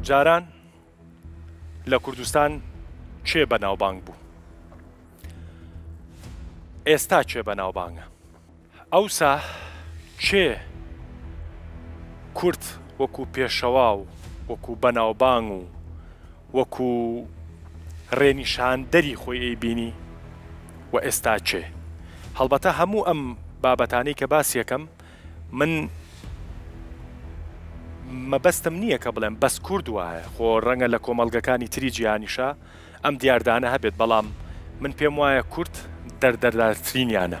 جاران لە کوردستان کێ بەناوبانگ بوو؟ ئێستا کێ بەناوبانگە؟ ئەوسا کێ کورد وەکو پێشەوا و وەکو بەناوبانگ و وەکو ڕێنیشاندەری خۆی ئەیبینی و ئێستا کێ؟ هەڵبەتە هەموو ئەم بابەتانەی کە باسیەکەم من مەبەستم نییە کە بڵێم بەس کورد وایە، خۆ ڕەنگە لە کۆمەڵگەکانی تری جیهانیشا ئەم دیاردانە هەبێت، بەڵام من پێم وایە کورد دەردەدارترینیانە.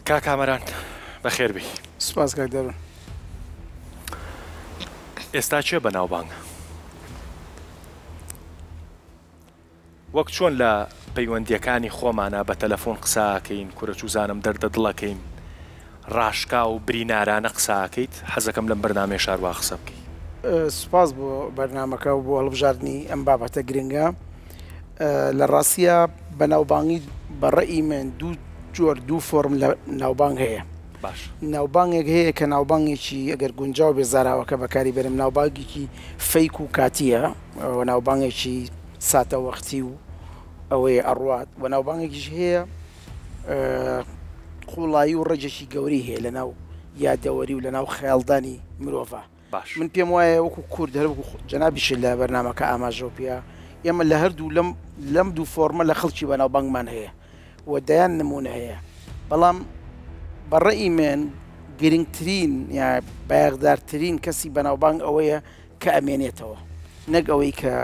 کاک کامەران بەخێر بێی. سوپاس کاک دەروون. ئێستا کێ بەناوبانگە؟ وەک چۆن لە پەیوەندیەکانی خۆمانا بە تەلەفۆن قسە ئەکەین کورە چوزانم دەردە دڵ ئەکەین ڕاشکاو و برینارانە قسە ئەکەیت حەزەکەم لەم بەرنامەیەش هەروا قسە بکەی. سوپاس بۆ بەرنامەکە و بۆ هەڵبژاردنی ئەم بابەتە گرنگە. لە ڕاستیا بەناوبانگی بە ڕەئی من دوو جۆر دوو فۆرم لە ناوبانگ هەیە. باش. ناوبانگێک هەیە کە ناوبانگێکی ئەگەر گونجاو بێ زاراوەکە بەکاری بەرم ناوبانگێکی فەیک و کاتییە و ناوبانگێکی ساتەوەختی و ئەوەیە ئەڕوات و ناوبانگێکیش هەیە قوڵایی و ڕەگێکی گەورەی هەیە لەناو یادەوەری و لەناو خەیاڵدانی مرۆڤا. باش. من پێم وایە وەکو کورد هەر وەکو جەنابیشت لە بەرنامەکە ئاماژەو پێیا ئێمە لە هەردوو لەم لەم دوو فۆرمە لە خەڵکی بەناوبانگمان هەیە و دەیان نموونە هەیە بەڵام بە ڕەئی من گرنگترین یا بایەخدارترین کەسی بەناوبانگ ئەوەیە کە ئەمێنێتەوە نەک ئەوەی کە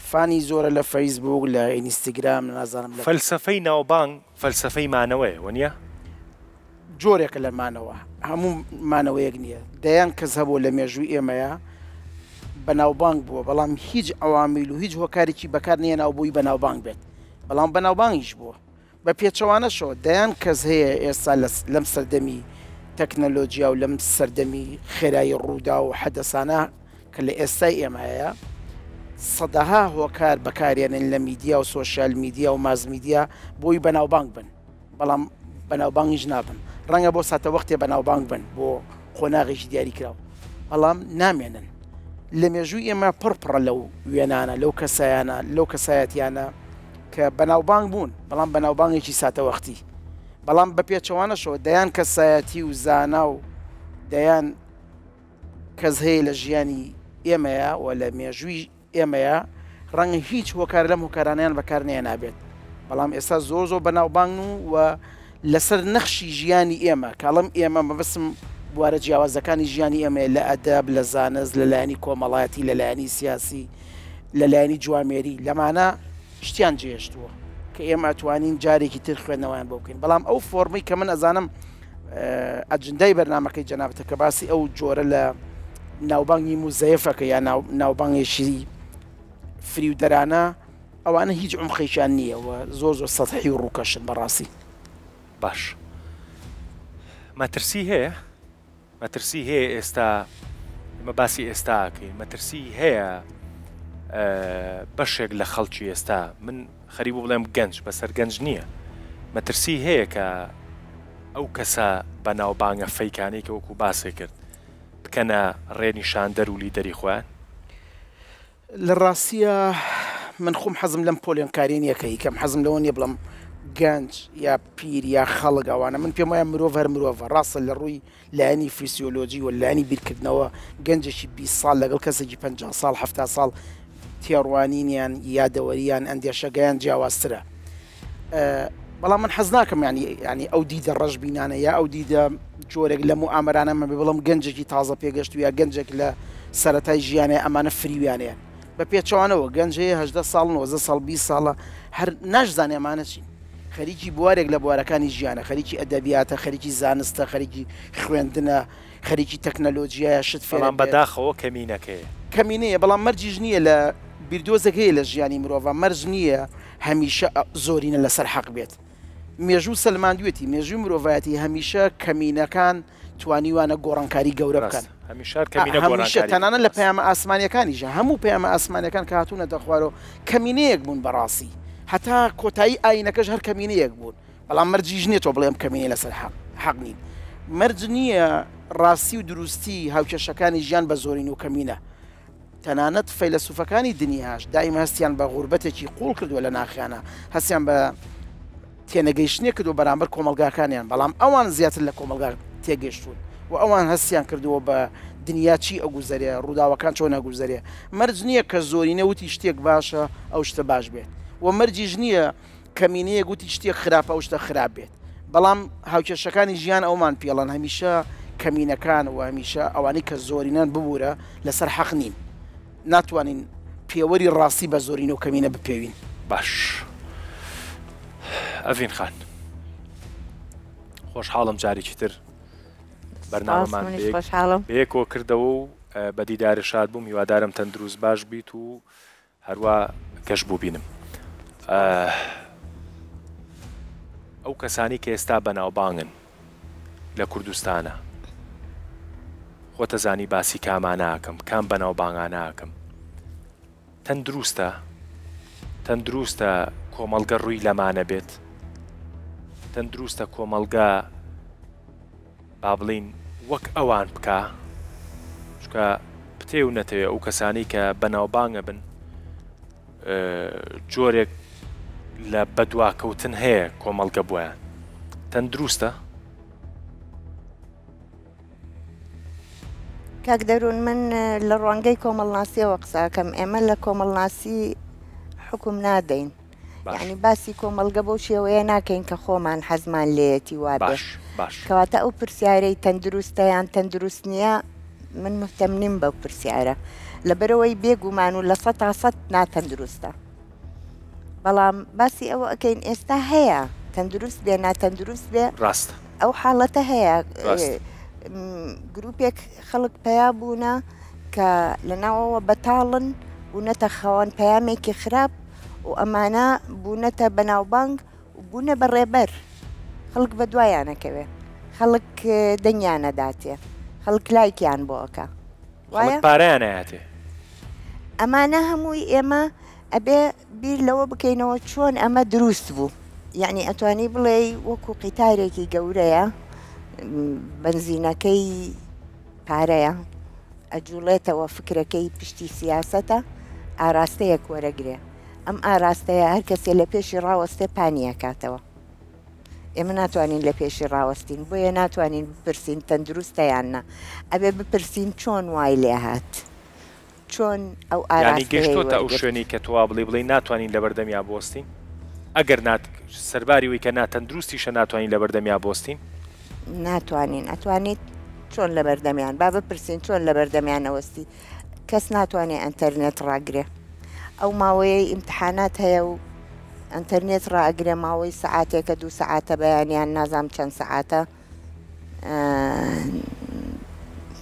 فانی زۆرە لە فەیسبووک لە ئینستگرام لە نازانم لە. فەلسەفەی ناوبانگ فەلسەفەی مانەوەیە وەنیە؟ جۆرێکە لە مانەوە، هەموو مانەوەیەک نییە، دەیان کەس هەبووە لە مێژووی ئێمەیا بەناوبانگ بووە، بەڵام هیچ عەوامیل و هیچ هۆکارێکی بەکار نەهێناوە بۆی بەناوبانگ بێت، بەڵام بەناوبانگیش بووە. بە پێچەوانەشەوە دەیان کەس هەیە ئێستا لەم سەردەمی تەکنەلۆجیا و لەم سەردەمی خێرایی ڕووداو و حەدەسانە کە لە ئێستای ئێمایە سەدەها هۆکار بەکارێنن لە میدیا و سۆشیال میدیا و ماس میدیا بۆی بەناوبانگ بن. بەڵام بەناوبانگیش نابن، ڕەنگە بۆ ساتەوەختێ بەناوبانگ بن بۆ قۆناغێکی دیاریکراو، بەڵام نامێنن. لە مێژووی ئێمە پڕ پڕە لەو وێنانە، لەو کەسایانە، لەو کەسایەتیانە کە بەناوبانگ بوون، بەڵام بەناوبانگێکی ساتەوەختی. بەڵام بە پێچەوانەشەوە دەیان کەسایەتی و زانا و دەیان کەس هەیە لە ژیانی ئێمەیە و لە مێژووی ئێمەیە، ڕەنگە هیچ هۆکار لەم هۆکارانەیان بەکار نەیەنابێت، بەڵام ئێستا زۆر زۆر بەناوبانگن و لەسەر نەخشی ژیانی ئێمە، کە ئەڵێم ئێمە مەبەستم بوارە جیاوازەکانی ژیانی ئێمەیە لە ئەدەب، لە زانست، لە لایەنی کۆمەڵایەتی، لە لایەنی سیاسی، لە لایەنی جوامێری، لەمانە شتیان جێهێشتووە کە ئێمە ئەتوانین جارێکی تر خوێندنەوەیان بۆ بکەین، بەڵام ئەو فۆرمەی کە من ئەزانم ئەجندای بەرنامەکەی جەنابتە کە باسی ئەو جۆرە لە ناوبانگی موزەیەفەکە یا ناوبانگێکی فریودەرانە ئەوانە هیچ عمقێکیان نییە و زۆر زۆر سەتحی و ڕووکەشن بەڕاستی. باش مەترسی هەیە؟ مەترسی هەیە ئێستا ئێمە باسی ئێستا ئەکەین مەترسی هەیە بەشێک لە خەڵکی ئێستا من خەریبوو بڵێم گەنج بەسەر گەنج نییە مەترسی هەیە کە ئەو کەسە بەناوبانگە فەیکانەی کە وەکو باسێ کرد بکەنە ڕێنیشاندەر و لیدەری خۆیان؟ لە ڕاستیا من خۆم حەزم لەم پۆلێنکاریە نیە کە ئیکەم، حەزم لەوە نیە بڵێم گەنج یا پیر یا خەڵک ئەوانە، من پێم وایە مرۆڤ هەر مرۆڤە، ڕاستە لە ڕووی لایەنی فیسیۆلۆجی و لایەنی بیرکردنەوە گەنجێکی 20 ساڵ لەگەڵ کەسێکی 50 ساڵ 70 ساڵ تێڕوانینیان یادەوەریان ئەندێشەگەیان جیاوازترە. بەڵام من حەز ناکەم ینی ینی ئەو دیدە ڕەشبینانە یا ئەو دیدە جۆرێک لە موئامەرانە مە بڵم گەنجێکی تازە پێگەشت و یا گەنجێک لە سەتای ژیانێ ئەمانە فریویانەیە بە پێچەوانەوە گەنج هەیە هەدە ساڵ 90 ساڵ 20 ساڵە هەر ناشزانێ ئەمانە چین خەریکی بوارێک لە بوارەکانی ژیانە خەریکی ئەدەبیاتە خەریکی زانستە خەریکی خوێندنە خەریکی تەکنەلۆجیایە شت فێر بەڵام بەداخەوە کەمینەکەیە. کەمینەیە بەڵام مەرجیش نییە لە بیردۆزێک هەیە لە ژیانی مرۆڤ مەرج نییە هەمیشە زۆرینە لەسەر حەق بێت. مێژوو سەلماندوێتی، مێژووی مرۆڤایەتی هەمیشە کەمینەکان توانیوانە گۆڕانکاری گەورە بکەن. هەمیشە کەمینە هەمیشە تەنانەت لە پەیامە ئاسمانیەکانیشە هەموو پەیامە ئاسمانیەکان کە هاتوونەتە خوارەوە کەمینەیەک بوون بەڕاستی هەتا کۆتایی ئاینەکەش هەر کەمینەیەک بوون بەڵام مەرجیش نییە تۆ بڵێم کەمینە لەسەر حەق حەق نین مەرج نییە ڕاستی و دروستی هاوکێشەکانی ژیان بە زۆرین و کەمینە. تەنانەت فەیلەسوفەکانی دنیاش دایمە هەستیان بە غوربەتێکی قوڵ کردووە لە ناخیانە، هەستیان بە تێنەگەیشتنێک کردووە بەرامبەر کۆمەڵگاکانیان، بەڵام ئەوان زیاتر لە کۆمەڵگا تێگەیشتوون و ئەوان هەستیان کردووە بە دنیا چی ئەگوزەرێ، ڕووداوەکان چۆن ئەگوزەرێ. مەرج نییە کە زۆرینە وتی شتێک باشە ئەو شتە باش بێت و مەرجیش نییە کەمینەیەک وتی شتێک خراپە ئەو شتە خراپ بێت. بەڵام هاوکێشەکانی ژیان ئەومان پێڵەن هەمیشە کەمینەکان و هەمیشە ئەوانەی کە زۆرینەن ببورە لەسەر حەق نین. ناتوانین پێوەری ڕاستی بە زۆرینە و کەمینە بپێوین. باش ئەڤین خان خۆشحاڵم جارێکی تر بەرنامەمان بەیەکەوە کردەوە و بە دیدارت شاد بووم هیوادارم تەندروست باش بیت و هەروا گەش بووبینم. ئەو کەسانەی کە ئێستا بەناوبانگن لە کوردستانا خۆتەزانی باسی کامانە ئەکەم کام بەناوبانگانە ئەکەم تەندروستە تەندروستە کۆمەڵگە ڕووی لەمانە بێت تەندروستە کۆمەڵگە با بڵێین وەک ئەوان بکا چونکە بتەوێ و نەتەوێ ئەو کەسانەی کە بەناوبانگ ئەبن جۆرێک لە بەدواکەوتن هەیە کۆمەڵگە بۆیان تەندروستە؟ کاک دەروون من لە ڕوانگەی کۆمەڵناسیەوە قساکەم ئێمە لە کۆمەڵناسی حکوم نادەین یعنی باسی کۆمەڵگە بەو شێوەیە ناکەین کە خۆمان حەزمان لێیەتی وابێ کەواتە ئەو پرسیارەی تەندروستە یان تەندروست نییە من مهتەم نیم بەو پرسیارە لەبەرەوەی بێگومان و 100% ناتەندروستە بەڵام باسی ئەوە ئەکەین ئێستا هەیە تەندروست بێ ناتەندروست بێ ڕاستە ئەو حاڵەتە هەیە گروپێک خەڵک پەیا بوونە کە لە ناوەوە بەتاڵن بوونەتە خاوەن پەیامێکی خراپ و ئەمانە بوونەتە بەناوبانگ و بوونە بە ڕێبەر خەڵک بە دوایانەکەوێ خەڵک دەنگیان ئەداتێ خەڵک لایکیان بۆ ئەکا وایە پارەیان ئەیاتێ. ئەمانە هەمووی ئێمە ئەبێ بیر لەوە بکەینەوە چۆن ئەمە دروست بوو یعنی ئەتوانی بڵێی وەکو قیتارێکی گەورەیە بەنزینەکەی پارەیە ئەجوڵێتەوە فکرەکەی پشتی سیاسەتە ئاراستەیەک وەرەگرێ ئەم ئاراستەیە هەر کەسێ لە پێشی ڕاوەستێ پانی ئەکاتەوە ئێمە ناتوانین لە پێشی ڕاوەستین بۆیە ناتوانین بپرسین تەندروستە یان نا ئەبێ بپرسین چۆن وای لێهات چۆن ئەو یانی ئاراستەیەی گەشتۆتە ئەو وەرگرت. شوێنەی کە تۆ وا بڵێی بڵێی ناتوانین لەبەردەمیا بوەستین؟ ئەگەر نا سەرباری ئەوەی کە ناتەندروستیشە ناتوانین لەبەردەمیا بوەستین؟ ناتوانین ئەتوانیت چۆن لەبەردەمیان با بپرسین چۆن لەبەردەمیان ئەوەستی کەس ناتوانێ ئەنتەرنێت ڕاگرێ ئەو ماوەیەی ئیمتحانات هەیە و ئەنتەرنێت ڕائەگرێ ماوەی سەعاتێکە دوو سەعاتە بەیانیان نازانم چەند سەعاتە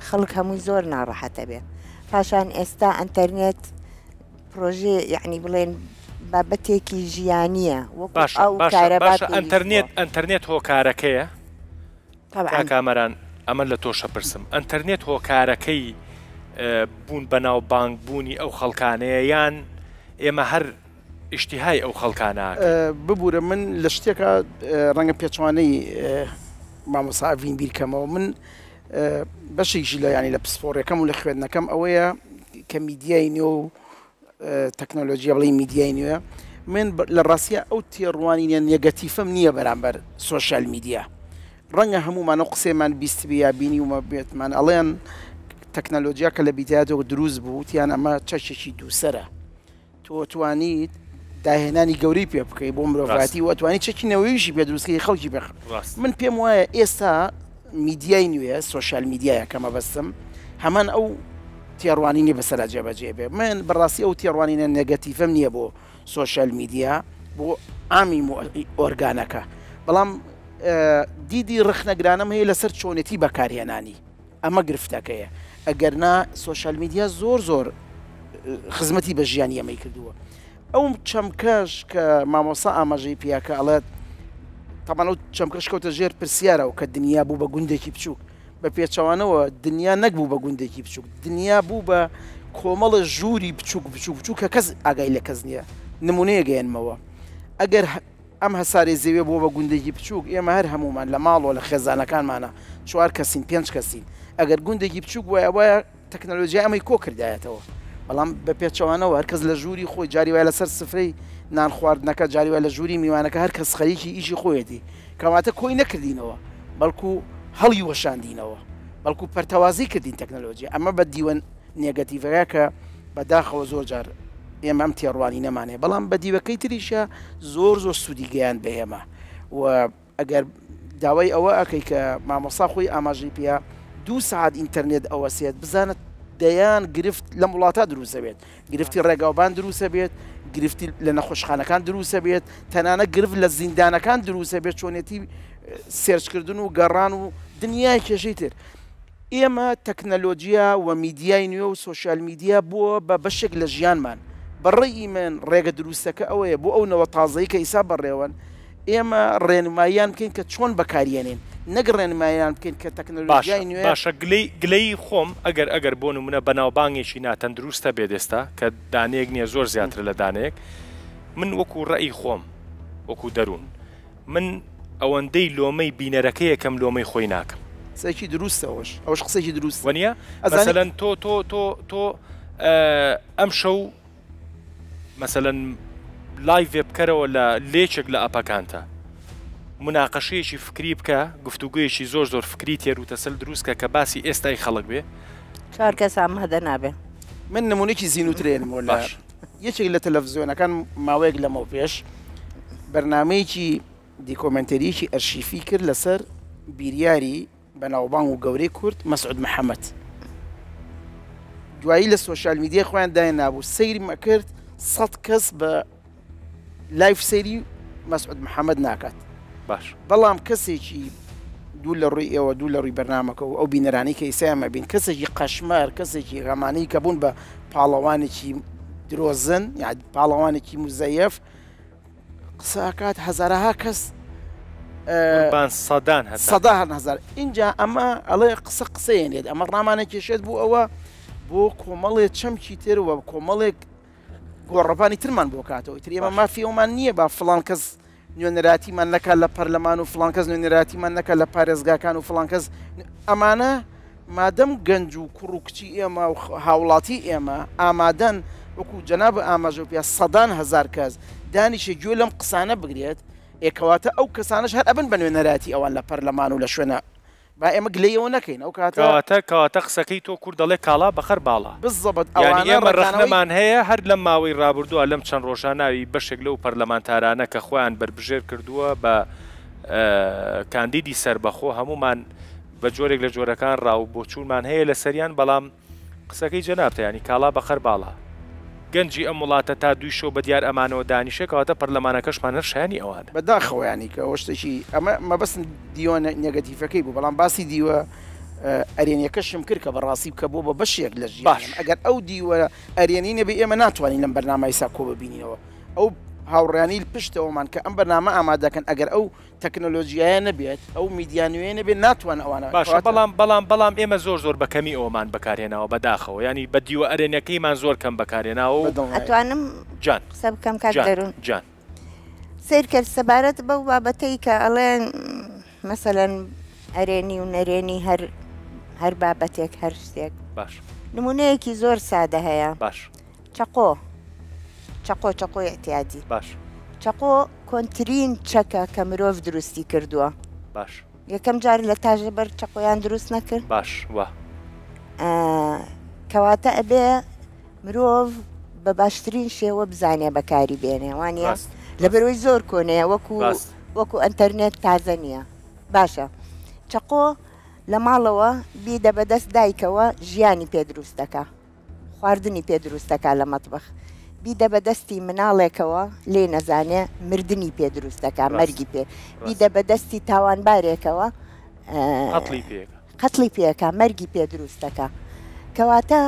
خەڵک هەمووی زۆر ناڕەحەتە بێ پاشان ئێستا ئەتەرنێت پرۆژێ یعنی بڵێن بابەتێکی ژیانیە وەکو باشە ئەو باشە کارەبا باشە پێویست ئەتەرنێت بووە. ئەتەرنێت هۆکارەکەیە تەبعەن. کاک کامەران ئەمە لە تۆشە پرسم ئەنتەرنێت هۆکارەکەی بوون بەناوبانگ بوونی ئەو خەڵکانەیە یان ئێمە هەر ئیشتیهای ئەو خەڵکانە ئەکەین؟ ببورە من لە شتێکا ڕەنگە پێچەوانەی مامۆستا ئەڤین بیرکەمەوە من بەشێکیشی لە یانی لە پسپۆڕیەکەم و لە خوێندنەکەم ئەوەیە کە میدیای نوێ و تەکنۆلۆژیا بڵێ میدیای نوێ من لە ڕاستە ئەو تێڕوانینە نێگەتیفم نییە بەرامبەر سۆشیال میدیا ڕەنگە هەموومان ئەو قسەیەمان بیستبێ یا بینیومە بێتمان ئەڵێن تەکنەلۆجیا کە لە بیدایەتەوە دروست بوو وتیان ئەمە چەکێکی دووسەرە تۆ توانیت داهێنانی گەورەی پێ بکەی بۆ مرۆڤایەتی و ئەتوانی چەکی نەوەیشی پێ دروستکەی خەڵکی پێ من پێم وایە ئێستا میدیای نوێ سۆشیال میدیایە کە مەبەستم هەمان ئەو تێڕوانینی بەسەرا جێبەجێ بێ من بەڕاستی ئەو تێڕوانینە نێگەتیڤم نییە بۆ سۆشیال میدیا بۆ عامی ئۆرگانەکە بەڵام دیدی ڕەخنەگرانەم هەیە لەسەر چۆنێتی بەکارهێنانی ئەمە گرفتەکەیە ئەگەر نا سۆشیال میدیا زۆر زۆر خزمەتی بە ژیانی ئەمەی کردووە ئەو چەمکەش کە مامۆسا ئاماژەی پیاکە ئەڵێت تەمان ئەو چەمکەش کەوتە ژێر پرسیارەوە کە دنیا بوو بە گوندێکی بچووک بە پێچەوانەوە دنیا نەک بوو بە گوندێکی بچووک دنیا بوو بە کۆمەڵە ژووری بچووک بچووک بچووک کە کەس ئاگای لە کەس نییە نمونەیە گەێنمەوە ئەگەر ئەم هەسارەی زەویە بووە بە گوندێکی بچووک، ئێمە هەر هەموومان لە ماڵەوە لە خێزانەکانمانا چوار کەسین پێنج کەسین، ئەگەر گوندێکی بچووک بوایە ئەبوایە تەکنەلۆجیای ئەمەی کۆ کردایەتەوە. بەڵام بە پێچەوانەوە هەر کەس لە ژووری خۆی جاری وایە لەسەر سفرەی نان خواردنەکە جاری وایە لە ژووری میوانەکە هەر کەس خەریکی ئیشی خۆیەتی کەواتە کۆی نەکردینەوە بەڵکو هەڵی وەشاندینەوە بەڵکو پەرتەوازەی کردین تەکنەلۆجیا ئەمە بە دیوە نێگەتیڤەکە کە بەداخەوە زۆر جار ئێمە ئەم تێڕوانینەمان هەیە بەڵام بە دیوەکەی تریشە زۆر زۆر سوودی گەیاند بە ئێمە و ئەگەر داوای ئەوە ئەکەی کە مامۆستا خۆی ئاماژەی پێیا دوو سەعات ئینتەرنێت ئەوەسێت بزانە دەیان گرفت لەم وڵاتە دروستە بێت گرفتی ڕێگاوبان دروستە بێت گرفتی لە نەخۆشخانەکان دروستە بێت تەنانە گرفت لە زیندانەکان دروستە بێت چۆنێتی سێرچکردن و گەڕان و دنیای کێشەی تر ئێمە تەکنەلۆجیا و میدیای نوێ و سۆشیال میدیا بووە بە بەشێک لە ژیانمان. بە ڕەئی من ڕێگە دروستەکە ئەوەیە بۆ ئەو نەوە تازەی کە ئیسا بەڕێوەن ئێمە ڕێنماییان بکەین کە چۆن بەکاریێنین نەک ڕێنماییان بکەین کە باشە تەکنەلۆجیای نوێ باشە گلەی گلەیی خۆم ئەگەر ئەگەر بۆ نمونە بەناوبانگێکی ناتەندروست هەبێت ئێستا کە دانەیەک نیە زۆر زیاترە لە دانەیەک من وەکو ڕەئی خۆم وەکو دەروون من ئەوەندەی لۆمەی بینەرەکەی ئەکەم لۆمەی خۆی ناکەم. قسەیەکی دروستە ئەوەش ئەوەش قسەیەکی دروستە وەنیە ئەزانی. مەسەلەن تۆ تۆ تۆ تۆ ئەمشەو مەسەلەن لایڤێ بکەرەوە لە لێکێک لە ئەپەکانتە مناقەشەیەکی فکری بکە گفتوگویەکی زۆر زۆر فکری تێروتەسەل دروست کە کە باسی ئێستای خەڵک بێ. چوار کەس ئامادە نابێ. من نمونەیەکی زینوتر ئێنمەوە لە باش. یەکێک لە تەلەفزیۆنەکان ماوەیەک لەمەوپێش بەرنامەیەکی دیکۆمێنتەریەکی ئەرشیفی کرد لەسەر بیریاری بەناوبانگ و گەورەی کورد مەسعود محەمەد دوایی لە سۆشیال میدیای خۆیان داینابوو سەیرم ئەکرد سەد کەس بە لایف سەیری مەسعود محەمەد ناکات باش. بەڵام کەسێکی دوو لە ڕووی ئێوە دوو لە ڕووی بەرنامەکە و ئەو بینەرانەی کە ئیسا ئێمە بین کەسێکی قەشمەر کەسێکی غەمانەی کە بوون بە پاڵەوانێکی درۆزن یان پاڵەوانێکی مزەیەف قسە ئەکات هەزارەها کەس قوربان سەدان هەزار سەدان هەزار ئینجا ئەمە ئەڵێ قسە قسەیەنێت ئەمە ڕامانە کێشێت بۆ ئەوە بۆ کۆمەڵێ چەمکی تر و کۆمەڵێک گۆڕەپانی ترمان بۆ کاتەوە ئیتر ئێمە مافی ئەومان نییە با فڵان کەس نوێنەراتیمان نەکات لە پەرلەمان و فڵان کەس نوێنەراتیمان نەکات لە پارێزگاکان و فڵان کەس ئەمانە مادەم گەنج و کوڕ و کچی ئێمە و هاوڵاتی ئێمە ئامادەن وەکو جەناب ئاماژە پێ سەدان هەزار کەس دانیشێ گوێ لەم قسانە بگرێت ئێکەواتە ئەو کەسانش هەر ئەبن بە نوێنەراتی ئەوان لە پەرلەمان و لە شوێنە با ئێمە گلەیی ئەوە نەکەین ئەو کاتە. کەواتە کەواتە قسەکەی تۆ کورد دەڵێ کاڵا بەقەر باڵا. بالضبط یانی ئەوانە ئێمە ڕەنگدانەوەی. ڕەخنەمان هەیە هەر لەم ماوەی ڕابردووە لەم چەند ڕۆژە ناوی بەشێک لەو پەرلەمانتارانە کە خۆیان بەربژێر کردووە بە کاندیدی سەربەخۆ هەموومان بە جۆرێک لە جۆرەکان ڕا و بۆچوونمان هەیە لەسەریان بەڵام قسەکەی جەنابتە یانی کاڵا بە قەر باڵا. گەنجی ئەم وڵاتە تا دووی شەو بە دیار ئەمانەوە دانیشێ کەواتە پەرلەمانەکەشمان هەر شایەنی ئەوانە. بە داخەوە یانی کە ئەوە شتێکی ئەمە مەبەستم دیوە نێگەتیفەکەی بوو بەڵام باسی دیوە ئەرێنیەکەشم کرد کە بەڕاستی کە بۆ بە بەشێک لە ژیانم باش. ئەگەر ئەو دیوە ئەرێنی نەبێ ئێمە ناتوانین لەم بەرنامەی سا کۆ ببینینەوە ئەو هاوڕیانی پشتەوەمان کە ئەم بەرنامە ئامادەکەن ئەگەر ئەو تەکنەلۆجیایە نەبێت، ئەو میدیا نوێیە نەبێت ناتوان ئەوانە باشە کەواتە. بەڵام بەڵام بەڵام ئێمە زۆر زۆر بە کەمی ئەوەمان بەکارهێناوە بەداخەوە یانی بە دیوە ئەرێنیەکەیمان زۆر کەم بەکارهێناوە و. بە دڵنیایەوە. ئەتوانم جان قسە بکەم کاک جان دەروون؟ جان. سەیرکە سەبارەت بەو بابەتەی کە ئەڵێن مەسەلەن ئەرێنی و نەرێنی هەر هەر بابەتێک هەر شتێک. باش. نموونەیەکی زۆر سادە هەیە. باش. چەقۆ چەقۆ چەقۆی ئیعتیادی. باش. چەقۆ کۆنترین چەکە کە مرۆڤ دروستی کردووە. باش. یەکەم جار لە تاژەبەر چەقۆیان دروست نەکرد؟ باش وا. کەواتە ئەبێ مرۆڤ بە باشترین شێوە بزانێ بەکاری بێنێ وانە؟ ڕاست. لەبەرەوەی زۆر کۆنەیە وەکو ڕاست. وەکو ئەنتەرنێت تازە نییە. باشە چەقۆ لە ماڵەوە بیدە بەدەست دایکەوە ژیانی پێ دروست دەکا. خواردنی پێ دروست دەکا لە مەتبەخ بیدە بە دەستی مناڵێکەوە لێی نەزانێ مردنی پێ دروست دەکا مەرگی پێ بیدە بە دەستی تاوانبارێکەوە قەتڵی پێ قەتڵی پێکا مەرگی پێ دروست دەکا کەواتە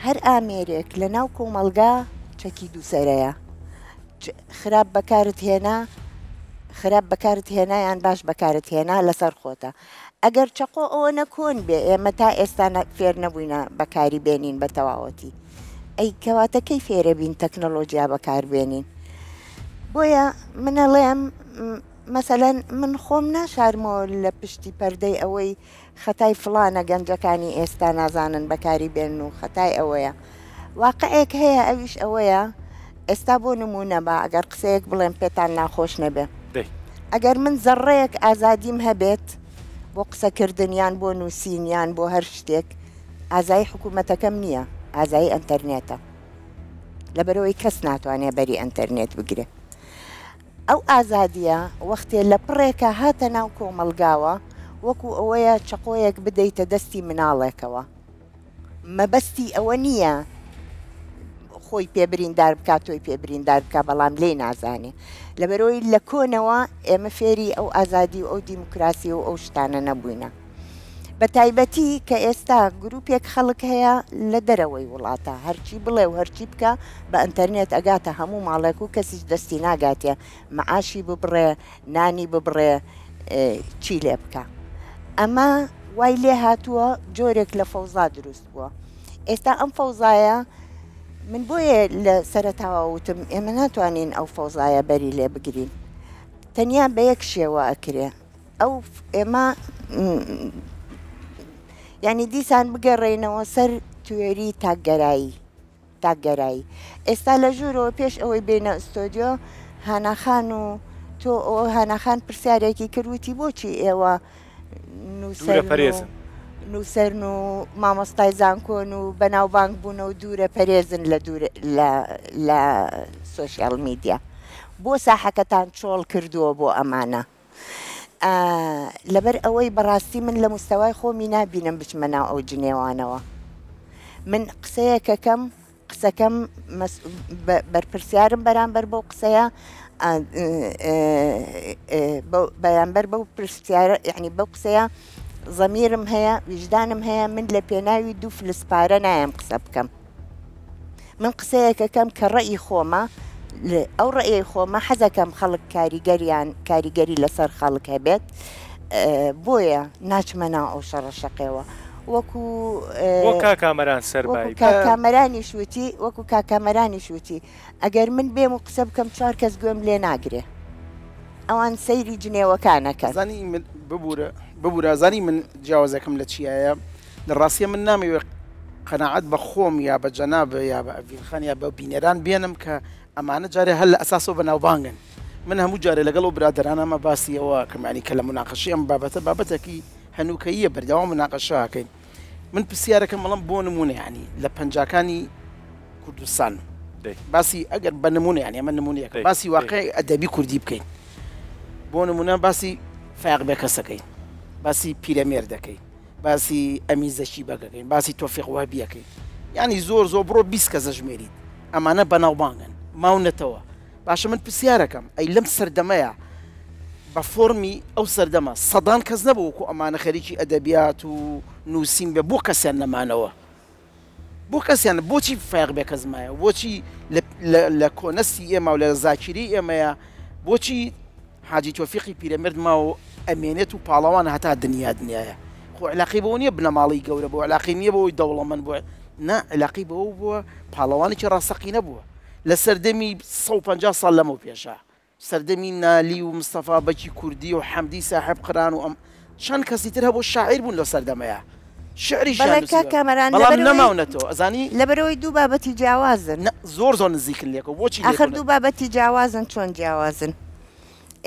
هەر ئامێرێک لە ناو کۆمەڵگا چەکی دووسەرەیە خراپ بەکارت هێنا خراپ بەکارت هێنا یان باش بەکارت هێنا لەسەر خۆتە ئەگەر چەقۆ ئەوەنە کۆن بێ ئێمە تا ئێستا فێر نەبووینە بەکاری بێنین بە تەواوەتی ئەی کەواتە کەی فێرەبین تەکنەلۆجیا بەکار بێنین بۆیە من ئەڵێم مەسەلەن من خۆم ناشارمەوە لە پشتی پەردەی ئەوەی خەتای فڵانە گەنجەکانی ئێستا نازانن بەکاری بێنن و خەتای ئەوەیە. واقعێک هەیە ئەویش ئەوەیە ئێستا بۆ نموونە با ئەگەر قسەیەک بڵێم پێتان ناخۆش نەبێ. دەی. ئەگەر من زەڕڕەیەک ئازادیم هەبێت بۆ قسەکردن یان بۆ نووسین یان بۆ هەر شتێک ئازایی حکوومەتەکەم نییە، ئازایی ئەنتەرنێتە. لەبەرئەوەی کەس ناتوانێ بەری ئەنتەرنێت بگرێ. ئەو ئازادییە وەختێ لە پڕێکا هاتە ناو کۆمەڵگاوە وەکوو ئەوەیە چەقۆیەک بدەیتە دەستی مناڵێکەوە. مەبەستی ئەوە نییە خۆی پێ بریندار بکات تۆی پێ بریندار بکە بەڵام لێی نازانێ لەبەرەوەی لە کۆنەوە ئێمە فێری ئەو ئازادی و ئەو دیموکراسی و ئەو شتانە نەبووینە بە تایبەتی کە ئێستا گروپێک خەڵک هەیە لە دەرەوەی وڵاتە هەرچی بڵێ و هەرچی بکە بە ئەتەرنێت ئەگاتە هەموو ماڵێک و کەسیش دەستی ناگاتێ معاشی ببڕێ نانی ببڕێ چی لێ بکا ئەمە وای لێ هاتووە جۆرێک لە فەوزا دروست بووە ئێستا ئەم فەوزایە من بۆیە لە سەرەتاوە وتم ئێمە ناتوانین ئەو فەوزایە بەری لێ بگرین تەنیا بە یەک شێوە ئەکرێ ئەو ئێمە یعنی دیسان بگەڕێینەوە سەر توێری تاکگەرایی تاکگەرایی. ئێستا لە ژوورەوە پێش ئەوەی بێینە ئستۆدیۆ هانا خان و تۆ هانا خان پرسیارێکی کرد وتی بۆچی ئێوە دوورە پەرێزن؟ نووسەرن و مامۆستای زانکۆن و بەناوبانگ بوونە و دوورە پەرێزن لە دوور لە لە سۆشیال میدیا بۆ ساحەکەتان چۆڵ کردووە بۆ ئەمانە لەبەر ئەوەی بەڕاستی من لە مستەوای خۆمی نابینم بچمە ناو ئەو جنێوانەوە من قسەیەکەکەم قسەکەم بەرپرسیارم بەرامبەر بەو قسەیە بەرامبەر بەو پرسیارە یعنی بەو قسەیە زەمیرم هەیە ویژدانم هەیە من لە پێناوی دوو فلس پارە نایەم قسە بکەم من قسەیەکەکەم کە ڕەئی خۆمە ئەو ڕەئیەی خۆمە حەزەکەم خەڵک کاریگەریان کاریگەری لەسەر خەڵک هەبێت بۆیە ناچمە ناو ئەو شەڕە شەقێوە وەکو بۆ کاک کامەران سەربایی کاک کامەرانیش وتی وەکو کاک کامەرانیش وتی ئەگەر من بێم و قسە بکەم چوار کەس گوێم لێ ناگرێ ئەوان سەیری جنێوەکانەکەن. زانی من ببورە ببورە زانی من جیاوازەکەم لە چیایە لە ڕاستیە من نامەوێ قەناعەت بە خۆم یا بە جەناب یا بە ئەڤین خان یا بە بینەران بێنم کە ئەمانە جارێ هەر لە ئەساسەوە بەناوبانگن من هەموو جارێ لەگەڵ ئەو برادەرانەمە باسی ئەوە ئەکەم یانی کە لە موناقەشەی ئەم بابەتە بابەتێکی هەنووکەییە بەردەوام موناقەشە ئەکەین من پرسیارەکەم ئەڵێم بۆ نموونە یانی لە پەنجاکانی کوردستان باسی ئەگەر بە نموونە یانی ئەمە نموونەیەکە باسی واقعی ئەدەبی کوردی بکەین بۆ نموونە باسی فایەق بێکەسەکەین باسی پیرەمێرد دەکەین باسی ئەمین زەکی بەگ ئەکەین باسی تۆفیق وەهبی ئەکەین یانی زۆر زۆر بڕۆ 20 کەس ئەژمێریت ئەمانە بەناوبانگن ماونەتەوە باشە من پرسیارەکەم ئەی لەم سەردەمەیە بە فۆرمی ئەو سەردەمە سەدان کەس نەبوو وەکو ئەمانە خەریکی ئەدەبیات و نووسین بێ بۆ کەسیان نەمانەوە بۆ کەسیان بۆچی فایەق بێکەس مایە بۆچی لە کۆنەستی ئێمە و لە زاکیری ئێمەیە بۆچی حاجی تۆفیقی پیرەمێرد ماوە و ئەمێنێت و پاڵەوانە هەتا دنیا دنیایە. خۆ عیلاقەی بەوە نییە بنەماڵەی گەورە بووە، عیلاقەی نییە بەوەی دەوڵەمەند بووە، نا عیلاقەی بەوە بووە پاڵەوانێکی ڕاستەقینە بووە. لە سەردەمی 150 ساڵ لەمەو پێشا، سەردەمی نالی و مستەفا بەکی کوردی و حەمدی ساحێبقران و ئەم چەند کەسی تر هەبوو شاعیر بوون لەو سەردەمەیا. شعریشیان بەڵێ کاک نووسیوە کامەران بەڵام لەبەرئەوەی نەماونەتەوە ئەزانی؟ لەبەرئەوەی دوو بابەتی جیاوازن. نا زۆر زۆر نزیکن لێکەوە بۆچی ئاخر لێکەوە دوو بابەتی جیاوازن چۆن جیاوازن؟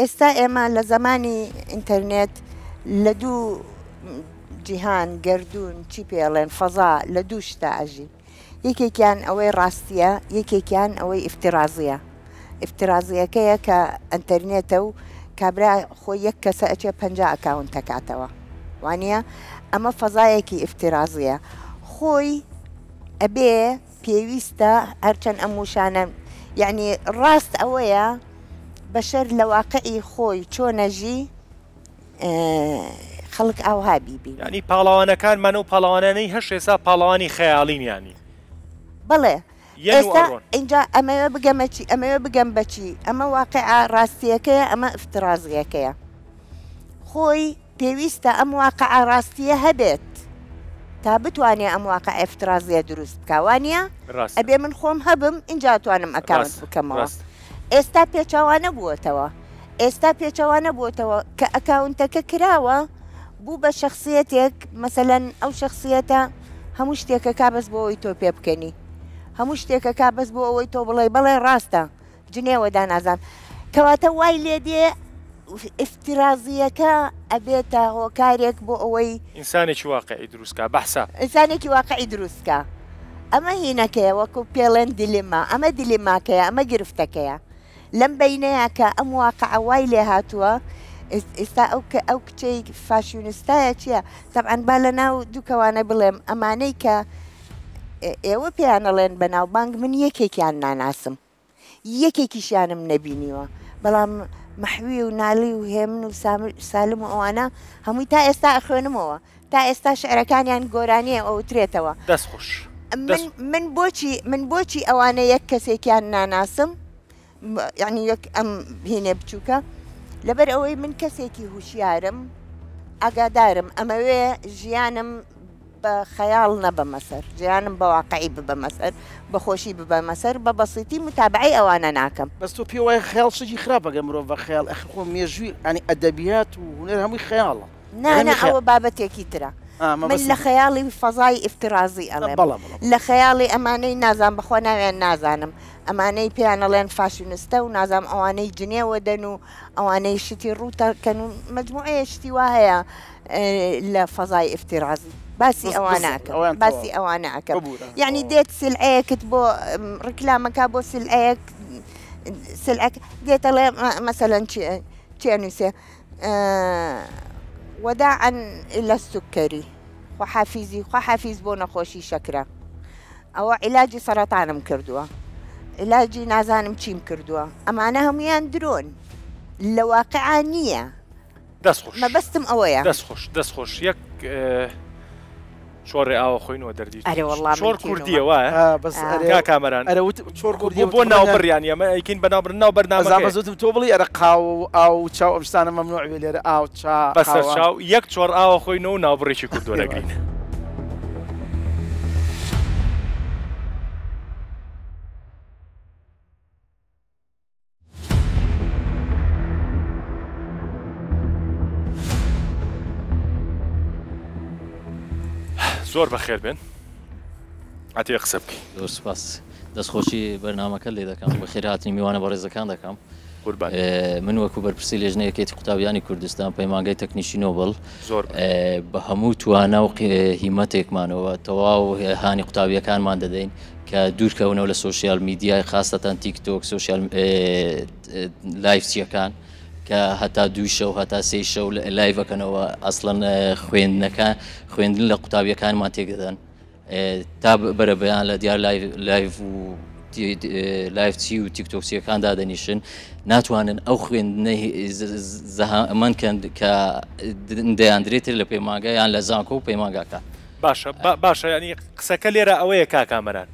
ئێستا ئێمە لە زەمانی ئینتەرنێت لە دوو جیهان، گەردوون، چی پێ ئەڵێن، فەزا، لە دوو شتا ئەژین. یەکێکیان ئەوەی ڕاستییە، یەکێکیان ئەوەی ئیفتیڕازییە. ئیفتیڕازییەکەیە کە ئەنتەرنێتە و کابرا خۆی یەک کەسە ئەچێ 50 ئەکاونت ئەکاتەوە. وانییە؟ ئەمە فەزایەکی ئیفتیڕازییە. خۆی ئەبێ پێویستە هەرچەند ئەم وشانە یەعنی ڕاست ئەوەیە بەشەر لە واقعی خۆی چۆنەژی خەڵک ئاوها بیبینێ. یانی پاڵەوانەکانمان ئەو پاڵەوانانەی هەش ئێستا پاڵەوانی خەیاڵین یانی. بەڵێ یەن و ئێستا ئەڕۆن. ئینجا ئەمەوێ بگەمە چی ئەمەوێ بگەم بە چی ئەمە واقعە ڕاستییەکەیە ئەمە ئفتڕازییەکەیە خۆی پێویستە ئەم واقعە ڕاستییە هەبێت تا بتوانێ ئەم واقعە ئفتڕازییە دروست بکا وانییە؟ ڕاستە. ئەبێ من خۆم هەبم ئینجا ئەتوانم ئەکاونت ڕاستە بکەمەوە. ڕاستە. ئێستا پێچەوانە بووەتەوە ئێستا پێچەوانە بووەتەوە کە ئەکاونتەکە کراوە بوو بە شەخسیەتێک مەسەلەن ئەو شەخسیەتە هەموو شتێکەکا بەس بۆ ئەوەی تۆ پێ بکەنی. هەموو شتێک ئەکا بەس بۆ ئەوەی تۆ بڵێی بەڵێ ڕاستە جنێوە دا نازانم کەواتە وای لێ دێ ئیفترازییەکە ئەبێتە هۆکارێک بۆ ئەوەی. ئینسانێکی واقعی دروست کا بە حساب. ئینسانێکی واقعی دروست کا ئەمە هینەکەیە وەکو پێڵێن دیلێما ئەمە دیلێماکەیە ئەمە گرفتەکەیە لەم بەینەیا کە ئەم واقعە وای لێ هاتووە ئێستا ئەو کە ئەو کچەی فاشیونستایە چییە تەبعەن با لە ناو دووکەوانە بڵێم ئەمانەی کە ئێوە پێیان ئەڵێن بەناوبانگ من یەکێکیان ناناسم یەکێکیشیانم نەبینیوە بەڵام مەحوی و نالی و هێمن و سالم و ئەوانە هەمووی تا ئێستا ئەخوێنمەوە تا ئێستا شعرەکانیان گۆرانیە ئەوترێتەوە. دەست خۆش. من من بۆچی من بۆچی ئەوانە یەک کەسێکیان ناناسم یعنی یەک ئەم هینێ بچووکە لەبەر ئەوەی من کەسێکی هوشیارم ئاگادارم ئەمەوێ ژیانم بە خەیاڵ نەبەمە سەر ژیانم بە واقعی ببەمە سەر بە خۆشی ببەمە سەر بە بەسیتی متابعەی ئەوانە ناکەم. بەس تۆ پێ وایە خەیاڵ شتێکی خراپە گەر مرۆڤ بە خەیاڵ ئەخر خۆ مێژووی یانی ئەدەبیات و هونەر هەمووی خەیاڵە. نا نا ئەوە بابەتێکی ترە من لە خەیاڵی فەزای ئیفترازی ئەڵێم لە خەیاڵی ئەمانەی نازانم بەخوا ناویان نازانم ئەمانەی پێیان ئەڵێن فاشیونستە و نازانم ئەوانەی جنێوە دەن و ئەوانەی شتی ڕووتەکەن و مەجموعەیە شتی وا هەیە لە فەزای ئیفترازی باسی ئەوانە ئەکەم باسی ئەوانە ئەکەم یعنی دێت سلعەیەکت بۆ ڕیکلامەکە بۆ سلعەیەک سلعەک دێتەڵێ مەسەلەن چی ئەنووسێ وداعا الی السکری خواحافیزی خواحافیز بۆ نەخۆشی شەکرە ئەوە عیلاجی سەرەتانم کردووە عیلاجی نازانم چیم کردووە ئەمانە هەمویان درۆن لە واقعا نییە دەست خۆش مەبەستم ئەوەیە دەست خۆش دەست خۆش یەک چۆڕێ ئاوە خۆینەوە دەردی ئەرێ وەڵا من چۆڕ تینوومە. کوردیە وایە ئا بەس ئا. ئەرێ کاک کامەران ئەرێ وت چۆڕ کوردیە بۆ وتم ڕەنگە ناوبڕیان ئێمە ئەیکەین بە ناوبڕ ناو ئەزان بەرنامەکەیە. بەس وتم تۆ بڵێی ئەرێ قاوە و ئاو و چاو ئەم شتانە مەمنوع بێ لێرە ئاو چا بەسەر قاوە. چاو یەک چۆڕ ئاوە خۆینەوە و ناوبڕێکی کورد وەرەگرین. زۆر بەخێر بێن ئەتەوێ قسە بکەی. زۆر سوپاس دەستخۆشی بەرنامەکەت لێ دەکەم بەخێرهاتنی میوانە بەڕێزەکان دەکەم. قوربان. من وەکو بەرپرسی لێژنەی یەکێتی قوتابیانی کوردستان پەیمانگای تەکنیکی نۆبڵ زۆر بە هەموو توانا و هیمەتێکمانەوە تەواو هانی قوتابیەکانمان دەدەین کە دوورکەونەوە لە سۆشیال میدیای خاستەتەن تیک تۆک سۆشیال لایڤچیەکان کە هەتا دوو شەو هەتا سێ شەو لایڤەکەنەوە ئەسڵەن خوێندنەکە خوێندن لە قوتابیەکانمان تێکدەدەن تا بەرەبەیان لە دیار لایڤ و لایڤچی و تیکتۆکچیەکان دادەنیشن ناتوانن ئەو خوێندنەی زەهامەند کەن کە دەیاندرێتر لە پەیمانگا یان لە زانکۆ و پەیمانگاکان. باشە باشە یانی قسەکە لێرە ئەوەیە کاک کامەران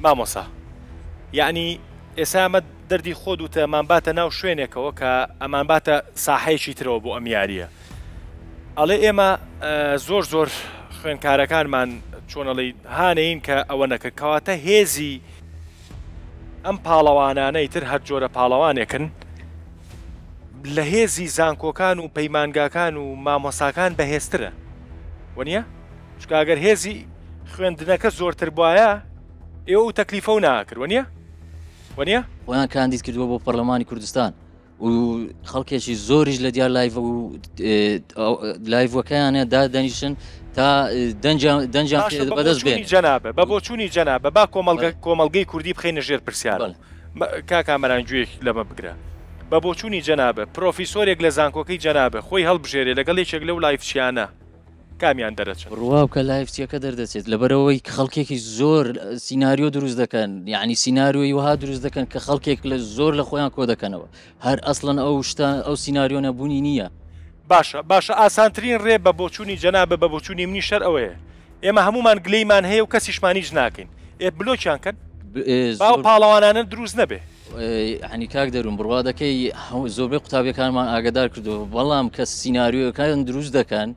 مامۆسا یعنی ئێستا ئەمە دەردی خۆت وتە ئەمانباتە ناو شوێنێکەوە کە ئەمانباتە ساحەیەکی ترەوە بۆ ئەم یارییە ئەڵێ ئێمە زۆر زۆر خوێنکارەکانمان چۆنەڵی هانەین کە ئەوە نەکرد کەواتە هێزی ئەم پاڵەوانانەی تر هەر جۆرە پاڵەوانێکن لە هێزی زانکۆکان و پەیمانگاکان و مامۆساکان بەهێزترە وەنیە؟ چونکە ئەگەر هێزی خوێندنەکە زۆرتر بوایە ئێوە ئەو تەکلیفە و ناکرد وەنیە؟ وەنیە؟ خۆیان کاندید کردووە بۆ پەرلەمانی کوردستان و خەڵکێکی زۆریش لە دیار لایڤ و لایڤەکەیانە دادەنیشن تا دەنگیان دەنگیان باشە بە بەدەست بۆچوونی بێنن. جەنابە بە بۆچوونی جەنابە با کۆمەڵگە کۆمەڵگەی کوردی بخەینە ژێر پرسیارەوە بەڵێ. کاک کامەران گوێ لەمە بگرە بە بۆچوونی جەنابە پرۆفیسۆرێک لە زانکۆکەی جەنابە خۆی هەڵبژێرێ لەگەڵ یەکێک لەو لایڤچیانە کامیان دەرەچن؟ بڕوا بکە لایڤچیەکە دەردەچێت لەبەرئەوەی خەڵکێکی زۆر سیناریۆ دروست دەکەن یعنی سیناریۆی وەها دروست دەکەن کە خەڵکێک لە زۆر لە خۆیان کۆ دەکەنەوە هەر ئەسڵەن ئەو شتە ئەو سیناریۆ نەبوونی نییە. باشە باشە ئاسانترین ڕێ بە بۆچوونی جەنابە بە بۆچوونی منیش هەر ئەوەیە ئێمە هەموومان گلەیمان هەیە و کەسیشمان هیچ ناکەین ئێ بلۆکیان کەن با ئەو پاڵەوانانە دروست نەبێ. یانی کاک دەروون بڕوا دەکەی زۆربەی قوتابیەکانمان ئاگادار کردەوە بەڵام کە سیناریۆکان دروست دەکەن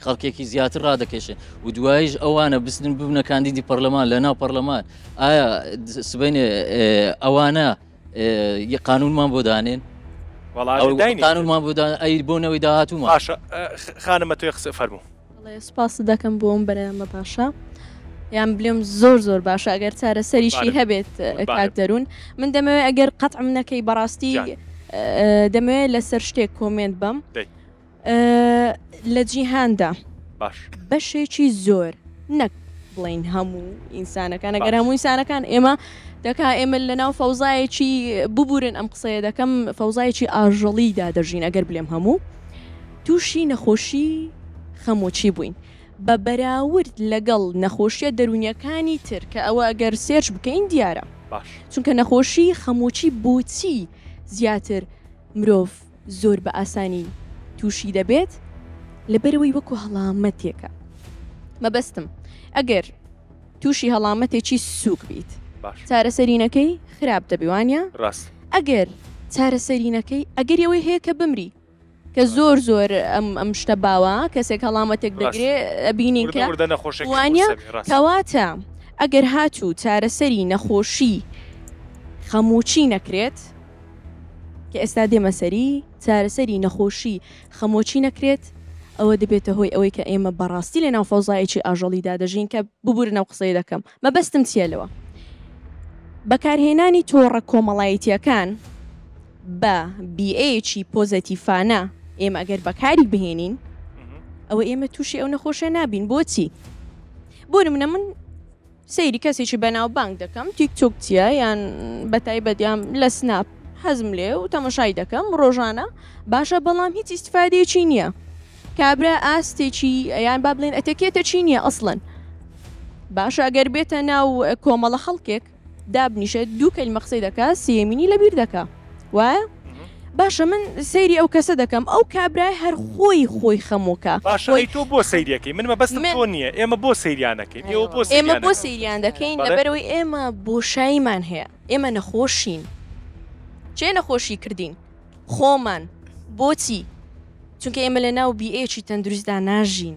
خەڵکێکی زیاتر ڕادەکێشن و دوایش ئەوانە بستن ببنە کاندیدی پەرلەمان لە ناو پەرلەمان ئایا سبەینێ ئەوانە قانونمان بۆ دانێن قانونمان بۆ ئەی بۆ نەوەی داهاتوومان باشە خانمە تۆی قسە فەرموو. بەڵێ سوپاست دەکەم بۆ ئەم بەرنامە باشە. یان بلێم زۆر زۆر باشە ئەگەر چارەسەریشی هەبێت کاک دەروون من دەمەوێت ئەگەر قەتعم نەکەی بەڕاستی دەمەوێت لەسەر شتێک comment بەم لە جیهاندا باش بەشێکی زۆر نەک بڵین هەموو ئینسانەکان ئەگەر هەموو ئینسانەکان ئێمە دەکا ئێمە لە ناو فەوزایەکی ببورن ئەم قسەیە دەکەم فەوزایەکی ئاژەڵیدا دەژین ئەگەر بلێم هەموو تووشی نەخۆشی خەمۆکی بووین بە بەراورد لەگەڵ نەخۆشیە دەروونیەکانی تر کە ئەوە ئەگەر search بکەین دیارە باش. چونکە نەخۆشی خەمۆکی بۆچی زیاتر مرۆڤ زۆر بە ئاسانی تووشی دەبێت لەبەرئەوەی وەکو هەڵامەتێکە مەبەستم ئەگەر تووشی هەڵامەتێکی سووک بیت باش. چارەسەری نەکەی خراپ دەبی وانە؟ ڕاست. ئەگەر چارەسەری نەکەی ئەگەری ئەوەی هەیە کە بمری کە زۆر زۆر ئەم ئەم شتە باوە کەسێک هەڵامەتێک دەگرێ ئەبینین کە وانە کەواتە ئەگەر هاتوو چارەسەری نەخۆشی خەمۆکی نەکرێت کە ئێستا دێمە سەری چارەسەری نەخۆشی خەمۆکی نەکرێت ئەوە دەبێتە هۆی ئەوەی کە ئێمە بەڕاستی لە ناو فەوزایەکی ئاژەڵیدا دەژین کە ببورن ئەو قسەیە دەکەم مەبەستم چییە لەوە بەکارهێنانی تۆڕە کۆمەڵایەتیەکان بە بیئەیەکی پۆزەتیفانە ئێمە ئەگەر بەکاری بهێنین ئەوە ئێمە تووشی ئەو نەخۆشە نابین بۆچی بۆ نمونە من سەیری کەسێکی بەناوبانگ دەکەم تیک تۆک چییە یان بەتایبەت یان لە سناپ حەزم لێ و تەمەشای دەکەم ڕۆژانە باشە بەڵام هیچ ئیسفادەیەکی نییە کابرا ئاستێکی یان با بڵێن ئەتەکێتە چی نییە ئەسڵەن باشە ئەگەر بێتە ناو کۆمەڵە خەڵکێک دابنیشێت دوو کەلیمە قسەی دەکا سێیەمینی لەبیر دەکا وایە؟ باشە من سەیری ئەو کەسە دەکەم ئەو کابرای هەر خۆی خۆی خەمۆکە باشە ئەی تۆ بۆ سەیریەکەی من مەبەستم تۆ نییە ئێمە بۆ سەیریانەکەین ئێوە بۆ ئێمە بۆ سەیریان دەکەین لەبەرەوەی ئێمە بۆشاییمان هەیە ئێمە نەخۆشین چێ نەخۆشی کردین خۆمان بۆچی چونکە ئێمە لە ناو بیئەیەکی تەندروستدا ناژین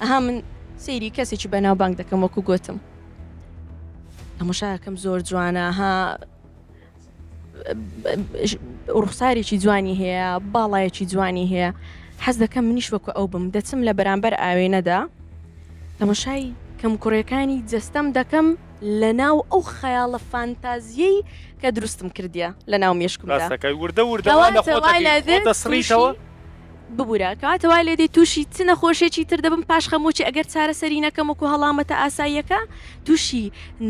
ئەها من سەیری کەسێکی بەناوبانگ دەکەم وەکو گوتم تەمەشاکەم زۆر جوانە ها ڕوخسارێکی جوانی هەیە باڵایەکی جوانی هەیە حەز دەکەم منیش وەکو ئەو بم دەچم لە بەرامبەر ئاوێنەدا تەمەشای کەمکوڕیەکانی جەستەم دەکەم لە ناو ئەو خەیاڵە فانتازیەی کە دروستم کردیە لە ناو مێشکمدا. ڕاستەکەی وردە وردە وا لە خۆت دەکەی خۆت دەسڕیتەوە. ببورە کەواتە وای لێدێ تووشی چ نەخۆشیەکی تر دەبم پاش خەمۆکی ئەگەر چارەسەری نەکەم وەکو هەڵامەتە ئاساییەکە تووشی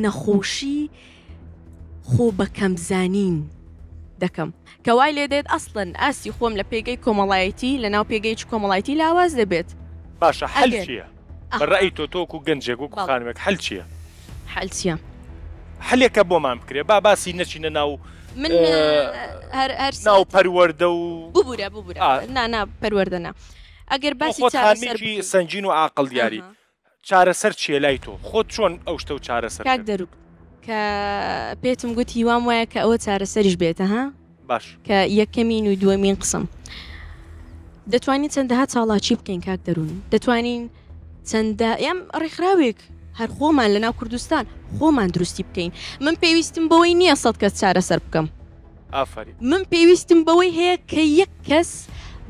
نەخۆشی خۆ بەکەمزانین دەکەم کە وای لێدێت ئەسڵەن ئاستی خۆم لە پێگەی کۆمەڵایەتی لە ناو پێگەیەکی کۆمەڵایەتی لاواز دەبێت. باشە حەل چیە؟ بە ڕەئی تۆ تۆ وەکو گەنجێک وەکو خانمێک حەل چیە؟ حەل چیە؟ حەلێکە بۆمان بکرێ با باسی نەچینە ناو من هەر هەر ناو پەروەردە و ببورە ببورە نا نا پەروەردە نا ئەگەر باسی چارەسەر سەنگین و عاقڵ دیاری چارەسەر چیە لای تۆ؟ خۆت چۆن ئەو شتەو چارەسەر کاک کرد؟ دەروک کە پێتم گوت هیوام وایە کە ئەوە چارەسەریش بێتە ها باش. کە یەکەمین و دووەمین قسم دەتوانین چەندەها چاڵاکی بکەین کاک دەروون دەتوانین چەندە یان ڕێکخراوێک هەر خۆمان لە ناو کوردستان خۆمان دروستی بکەین من پێویستم بەوەی نییە سەد کەس چارەسەر بکەم ئافەرین. من پێویستم بەوەی هەیە کە یەک کەس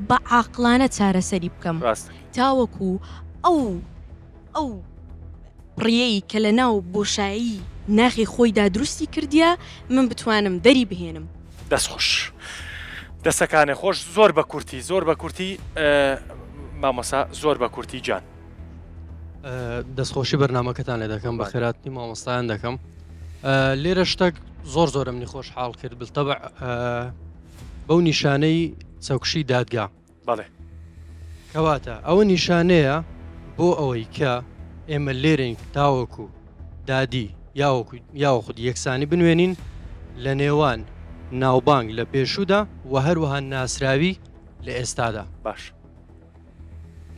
بە عاقڵانە چارەسەری بکەم ڕاستە. تاوەکو ئەو ئەو پڕیەی کە لە ناو بۆشایی ناخی خۆیدا دروستی کردیە من بتوانم دەری بهێنم. دەست خۆش دەسەکانێ خۆش زۆر بە کورتی زۆر بە کورتی مامۆسا زۆر بە کورتی گیان. دەستخۆشی بەرنمەکەتان لێ دەکەم بە خێراتنی مامۆستایان دەکەم لێرە شتێک زۆر زۆرم منی خۆش حاڵ کرد بلتەبع بەو نیشانەی چەکوشی دادگا بەڵێ کەواتە ئەوە نیشانەیە بۆ ئەوەی کە ئێمە لێرەین تاوەکو دادی یاوەکو یاوەخود یەکسانی بنوێنین لە نێوان ناوبانگ لە پێشوودا و هەروەها ناسراوی لە ئێستادا باش.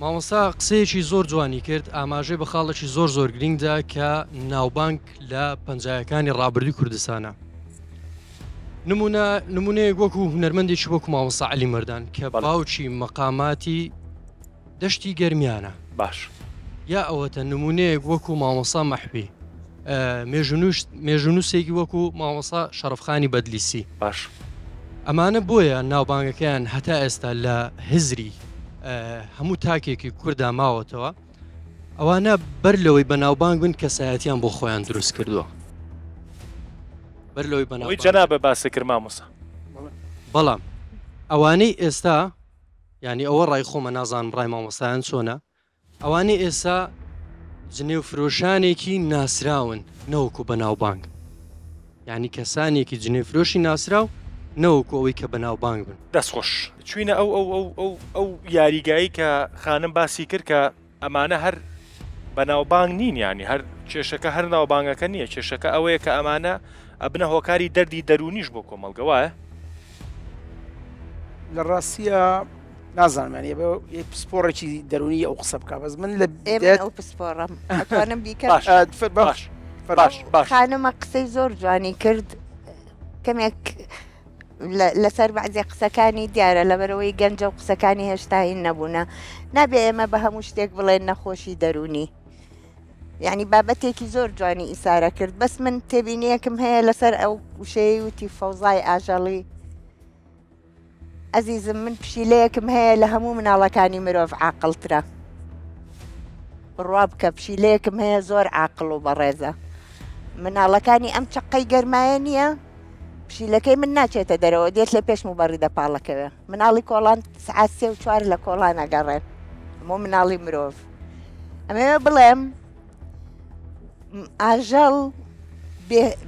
مامۆستا قسەیەکی زۆر جوانی کرد ئاماژەی بە خاڵێکی زۆر زۆر گرنگدا کە ناوبانگ لە پەنجایەکانی ڕابردووی کوردستانە نمونە نمونەیەک وەکو هونەرمەندێکی وەکو مامۆستا عەلی مەردان کە باوکی مەقاماتی دەشتی گەرمیانە باش یا ئەوەتە نمونەیەک وەکو مامۆستا مەحوی مێژونووسێکی وەکو مامۆستا شەڕفخانی بەدلیسی باش ئەمانە بۆیە ناوبانگەکەیان هەتا ئێستا لە هزری هەموو تاکێکی کووردا ماوەتەوە. ئەوانە بەر لەوەی بەناوبانگ بن کەسایەتیان بۆ خۆیان دروست کردووە بەر لەوەی بەناوی جەنابە باسی کرد مامۆسا. بەڵام ئەوانەی ئێستا یعنی ئەوە ڕای خۆمە نازانم ڕای مامۆستایان چۆنە ئەوانەی ئێستا جنێو فرۆشانێکی ناسراون نەوەکو بەناوبانگ یعنی کەسانێکی جنێو فرۆشی ناسراو نەوەکو ئەوەی کە بەناوبانگ بن. دەست خۆش. چوینە ئەو ئەو ئەو ئەو ئەو یاریگایی کە خانم باسی کرد کە ئەمانە هەر بەناوبانگ نین یانی هەر کێشەکە هەر ناوبانگەکە نییە کێشەکە ئەوەیە کە ئەمانە ئەبنە هۆکاری دەردی دەروونیش بۆ کۆمەڵگە وایە؟ لە ڕاستیە نازانم یانی ئێ پسپۆڕێکی دەروونی ئەو قسە بکە بەس من لە ئێمە ئەو پسپۆڕم ئەتوانم بیکەم باش باش باش باش خانمە قسەی زۆر جوانی کرد کەمێک لەسەر بەعزێ قسەکانی دیارە لەبەرەوەی گەنجە و قسەکانی هێشتا هین نەبوونە نابێ ئێمە بە هەموو شتێک بڵێن نەخۆشی دەروونی یعنی بابەتێکی زۆر جوانی ئیسارە کرد بەس من تێبینیەکم هەیە لەسەر ئەو وشەیە وتی فەوزای ئاژەڵی ئەزیزم من پشیلەیەکم هەیە لە هەموو مناڵەکانی مرۆڤ عاقڵترە بڕوا بکە پشیلەیەکم هەیە زۆر عاقڵ و بەڕێزە مناڵەکانی ئەم چەقەی گەرمایە نییە پشیلەکەی من ناچێتە دەرەوە دێت لە پێش موبەڕیدە پاڵەکەوێ مناڵی کۆڵان سعات سێ و چوار لە کۆڵان ئەگەڕێن هەموو مناڵی مرۆڤ ئەمەوێ بڵێم ئاژەڵ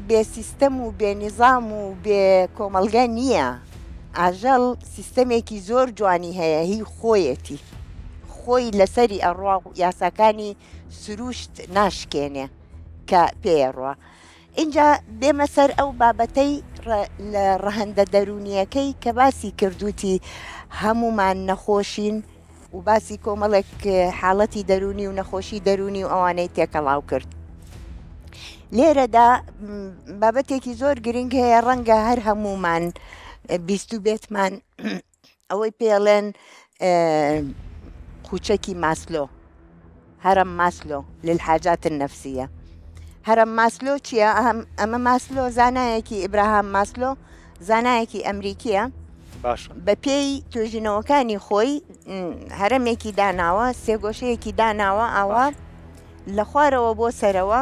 بێ سیستەم و بێ نیزام و بێ کۆمەڵگە نییە ئاژەڵ سیستەمێکی زۆر جوانی هەیە هی خۆیەتی خۆی لەسەری ئەڕوا و یاساکانی سروشت ناشکێنێ کە پێیەڕوا ئینجا بێمە سەر ئەو بابەتەی لە ڕەهەندە دەروونییەکەی کە باسی کرد وتی هەموومان نەخۆشین و باسی کۆمەڵێک حاڵەتی دەروونی و نەخۆشی دەروونی و ئەوانەی تێکەڵاو کرد. لێرەدا بابەتێکی زۆر گرنگ هەیە ڕەنگە هەر هەموومان بیستوبێتمان ئەوەی پێڵێن قوچەکی ماسلۆ هەرم ماسلۆ للحاجات النفسیە هەرم ماسلۆ چییە؟ ئەمە ماسلۆ زانایەکی ئیبراهام ماسلۆ زانایەکی ئەمریکیە باشە بە پێی توێژینەوەکانی خۆی هەرەمێکی داناوە سێگۆشەیەکی داناوە ئاوا لە خوارەوە بۆ سەرەوە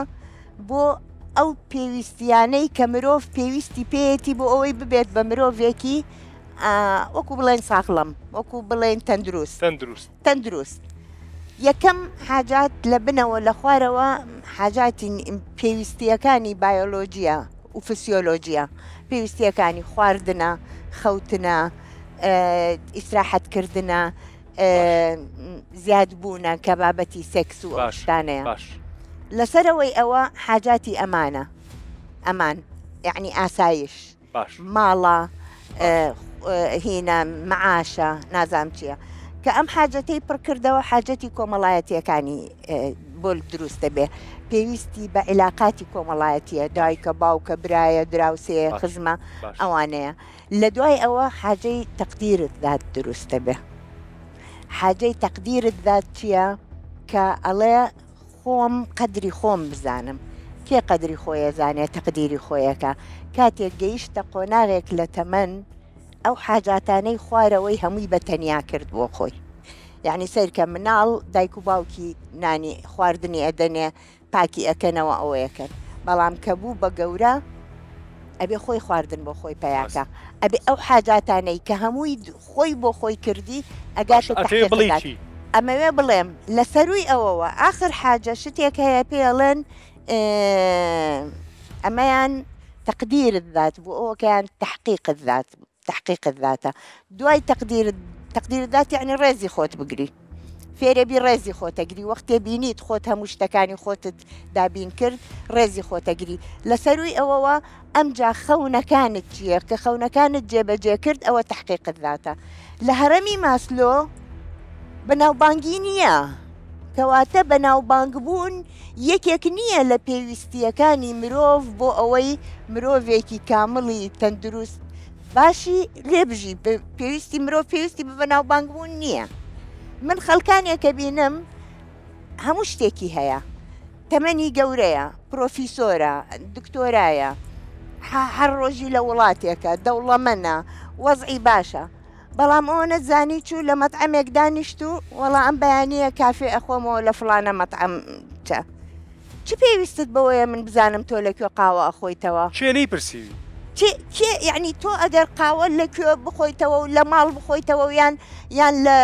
بۆ ئەو پێویستیانەی کە مرۆڤ پێویستی پێیەتی بۆ ئەوەی ببێت بە مرۆڤێکی وەکو بڵێن ساغڵەم وەکو بڵێن تەندروست تەندروست تەندروست یەکەم حاجات لە بنەوە لە خوارەوە حاجاتی پێویستیەکانی بایۆلۆجیە و فسیۆلۆجیە پێویستیەکانی خواردنە خەوتنە ئیسراحەتکردنە زیادبوونە کە بابەتی سێکس و ئەو شتانەیە لەسەرەوەی ئەوە حاجاتی ئەمانە ئەمان یعنی ئاسایش باش. ماڵە هینە معاشە نازانم چیە کە ئەم حاجەتەی پڕ کردەوە حاجەتی کۆمەڵایەتیەکانی بۆ دروست دەبێ پێویستی بە عیلاقاتی کۆمەڵایەتیە دایکە باوکە برایە دراوسێ خزمە ئەوانەیە لە دوای ئەوە حاجەی تەقدیرت ذات دروست دەبێ حاجەی تەقدیرت ذات چییە کە ئەڵێ خۆم قەدری خۆم بزانم. کێ قەدری خۆی ئەزانێ تەقدیری خۆی ئەکا؟ کاتێک گەیشتە قۆناغێک لە تەمەن ئەو حاجاتانەی خوارەوەی هەمووی بە تەنیا کرد بۆ خۆی. یەعنی سەیرکە مناڵ دایک و باوکی نانی خواردنی ئەدەنێ پاکی ئەکەنەوە ئەوەیەکەن بەڵام کە بوو بە گەورە ئەبێ خۆی خواردن بۆ خۆی پەیاکا ئەبێ ئەو حاجاتانەی کە هەمووی خۆی بۆ خۆی کردی ئەگاتە باشە ئەتەوێ تەحقیق بڵێی ذات چی؟ ئەمەوێ بڵێم لە سەرووی ئەوەوە ئاخر حاجە شتێک هەیە پێی ئەڵێن ئەمەیان تقدیر الذات بوو ئەوەکەیان تحقیق الذات تحقیق الذاتە دوای تقدیر تقدیر الذات یعنی ڕێزی خۆت بگری فێرەبی ڕێزی خۆتەگری وەختێ بینیت خۆت هەموو شتەکانی خۆتت دابین کرد ڕێزی خۆتەگری لە سەرووی ئەوەوە ئەمجا خەونەکانت چییە کە خەونەکانت جێبەجێ کرد ئەوە تحقیق الذاتە لە هەرەمی ماسلۆ بەناوبانگی نییە کەواتە بەناوبانگبوون یەکێک نییە لە پێویستییەکانی مرۆڤ بۆ ئەوەی مرۆڤێکی کامڵی تەندروست باشی لێ بژی پێویستی مرۆڤ پێویستی بە بەناوبانگبوون نییە من خەڵکانێکە بینم هەموو شتێکی هەیە تەمەنی گەورەیە پرۆفیسۆرە دکتۆرایە هەر ڕۆژی لە وڵاتێکە دەوڵەمەنە وەزعی باشە. بەڵام ئەوەنەت زانی چوو لە مەتعەمێک دانیشت و وەڵا ئەم بەیانییە کافێ ئەخۆمەوە لە فڵانە مەتعەم چە چ پێویستت بەوەیە من بزانم تۆ لە کوێ قاوە ئەخۆیتەوە؟ کێ لێی پرسیوی؟ کێ کێ یعنی تۆ ئەگەر قاوە لە کوێ بخۆیتەوە و لە ماڵ بخۆیتەوە و یان یان لە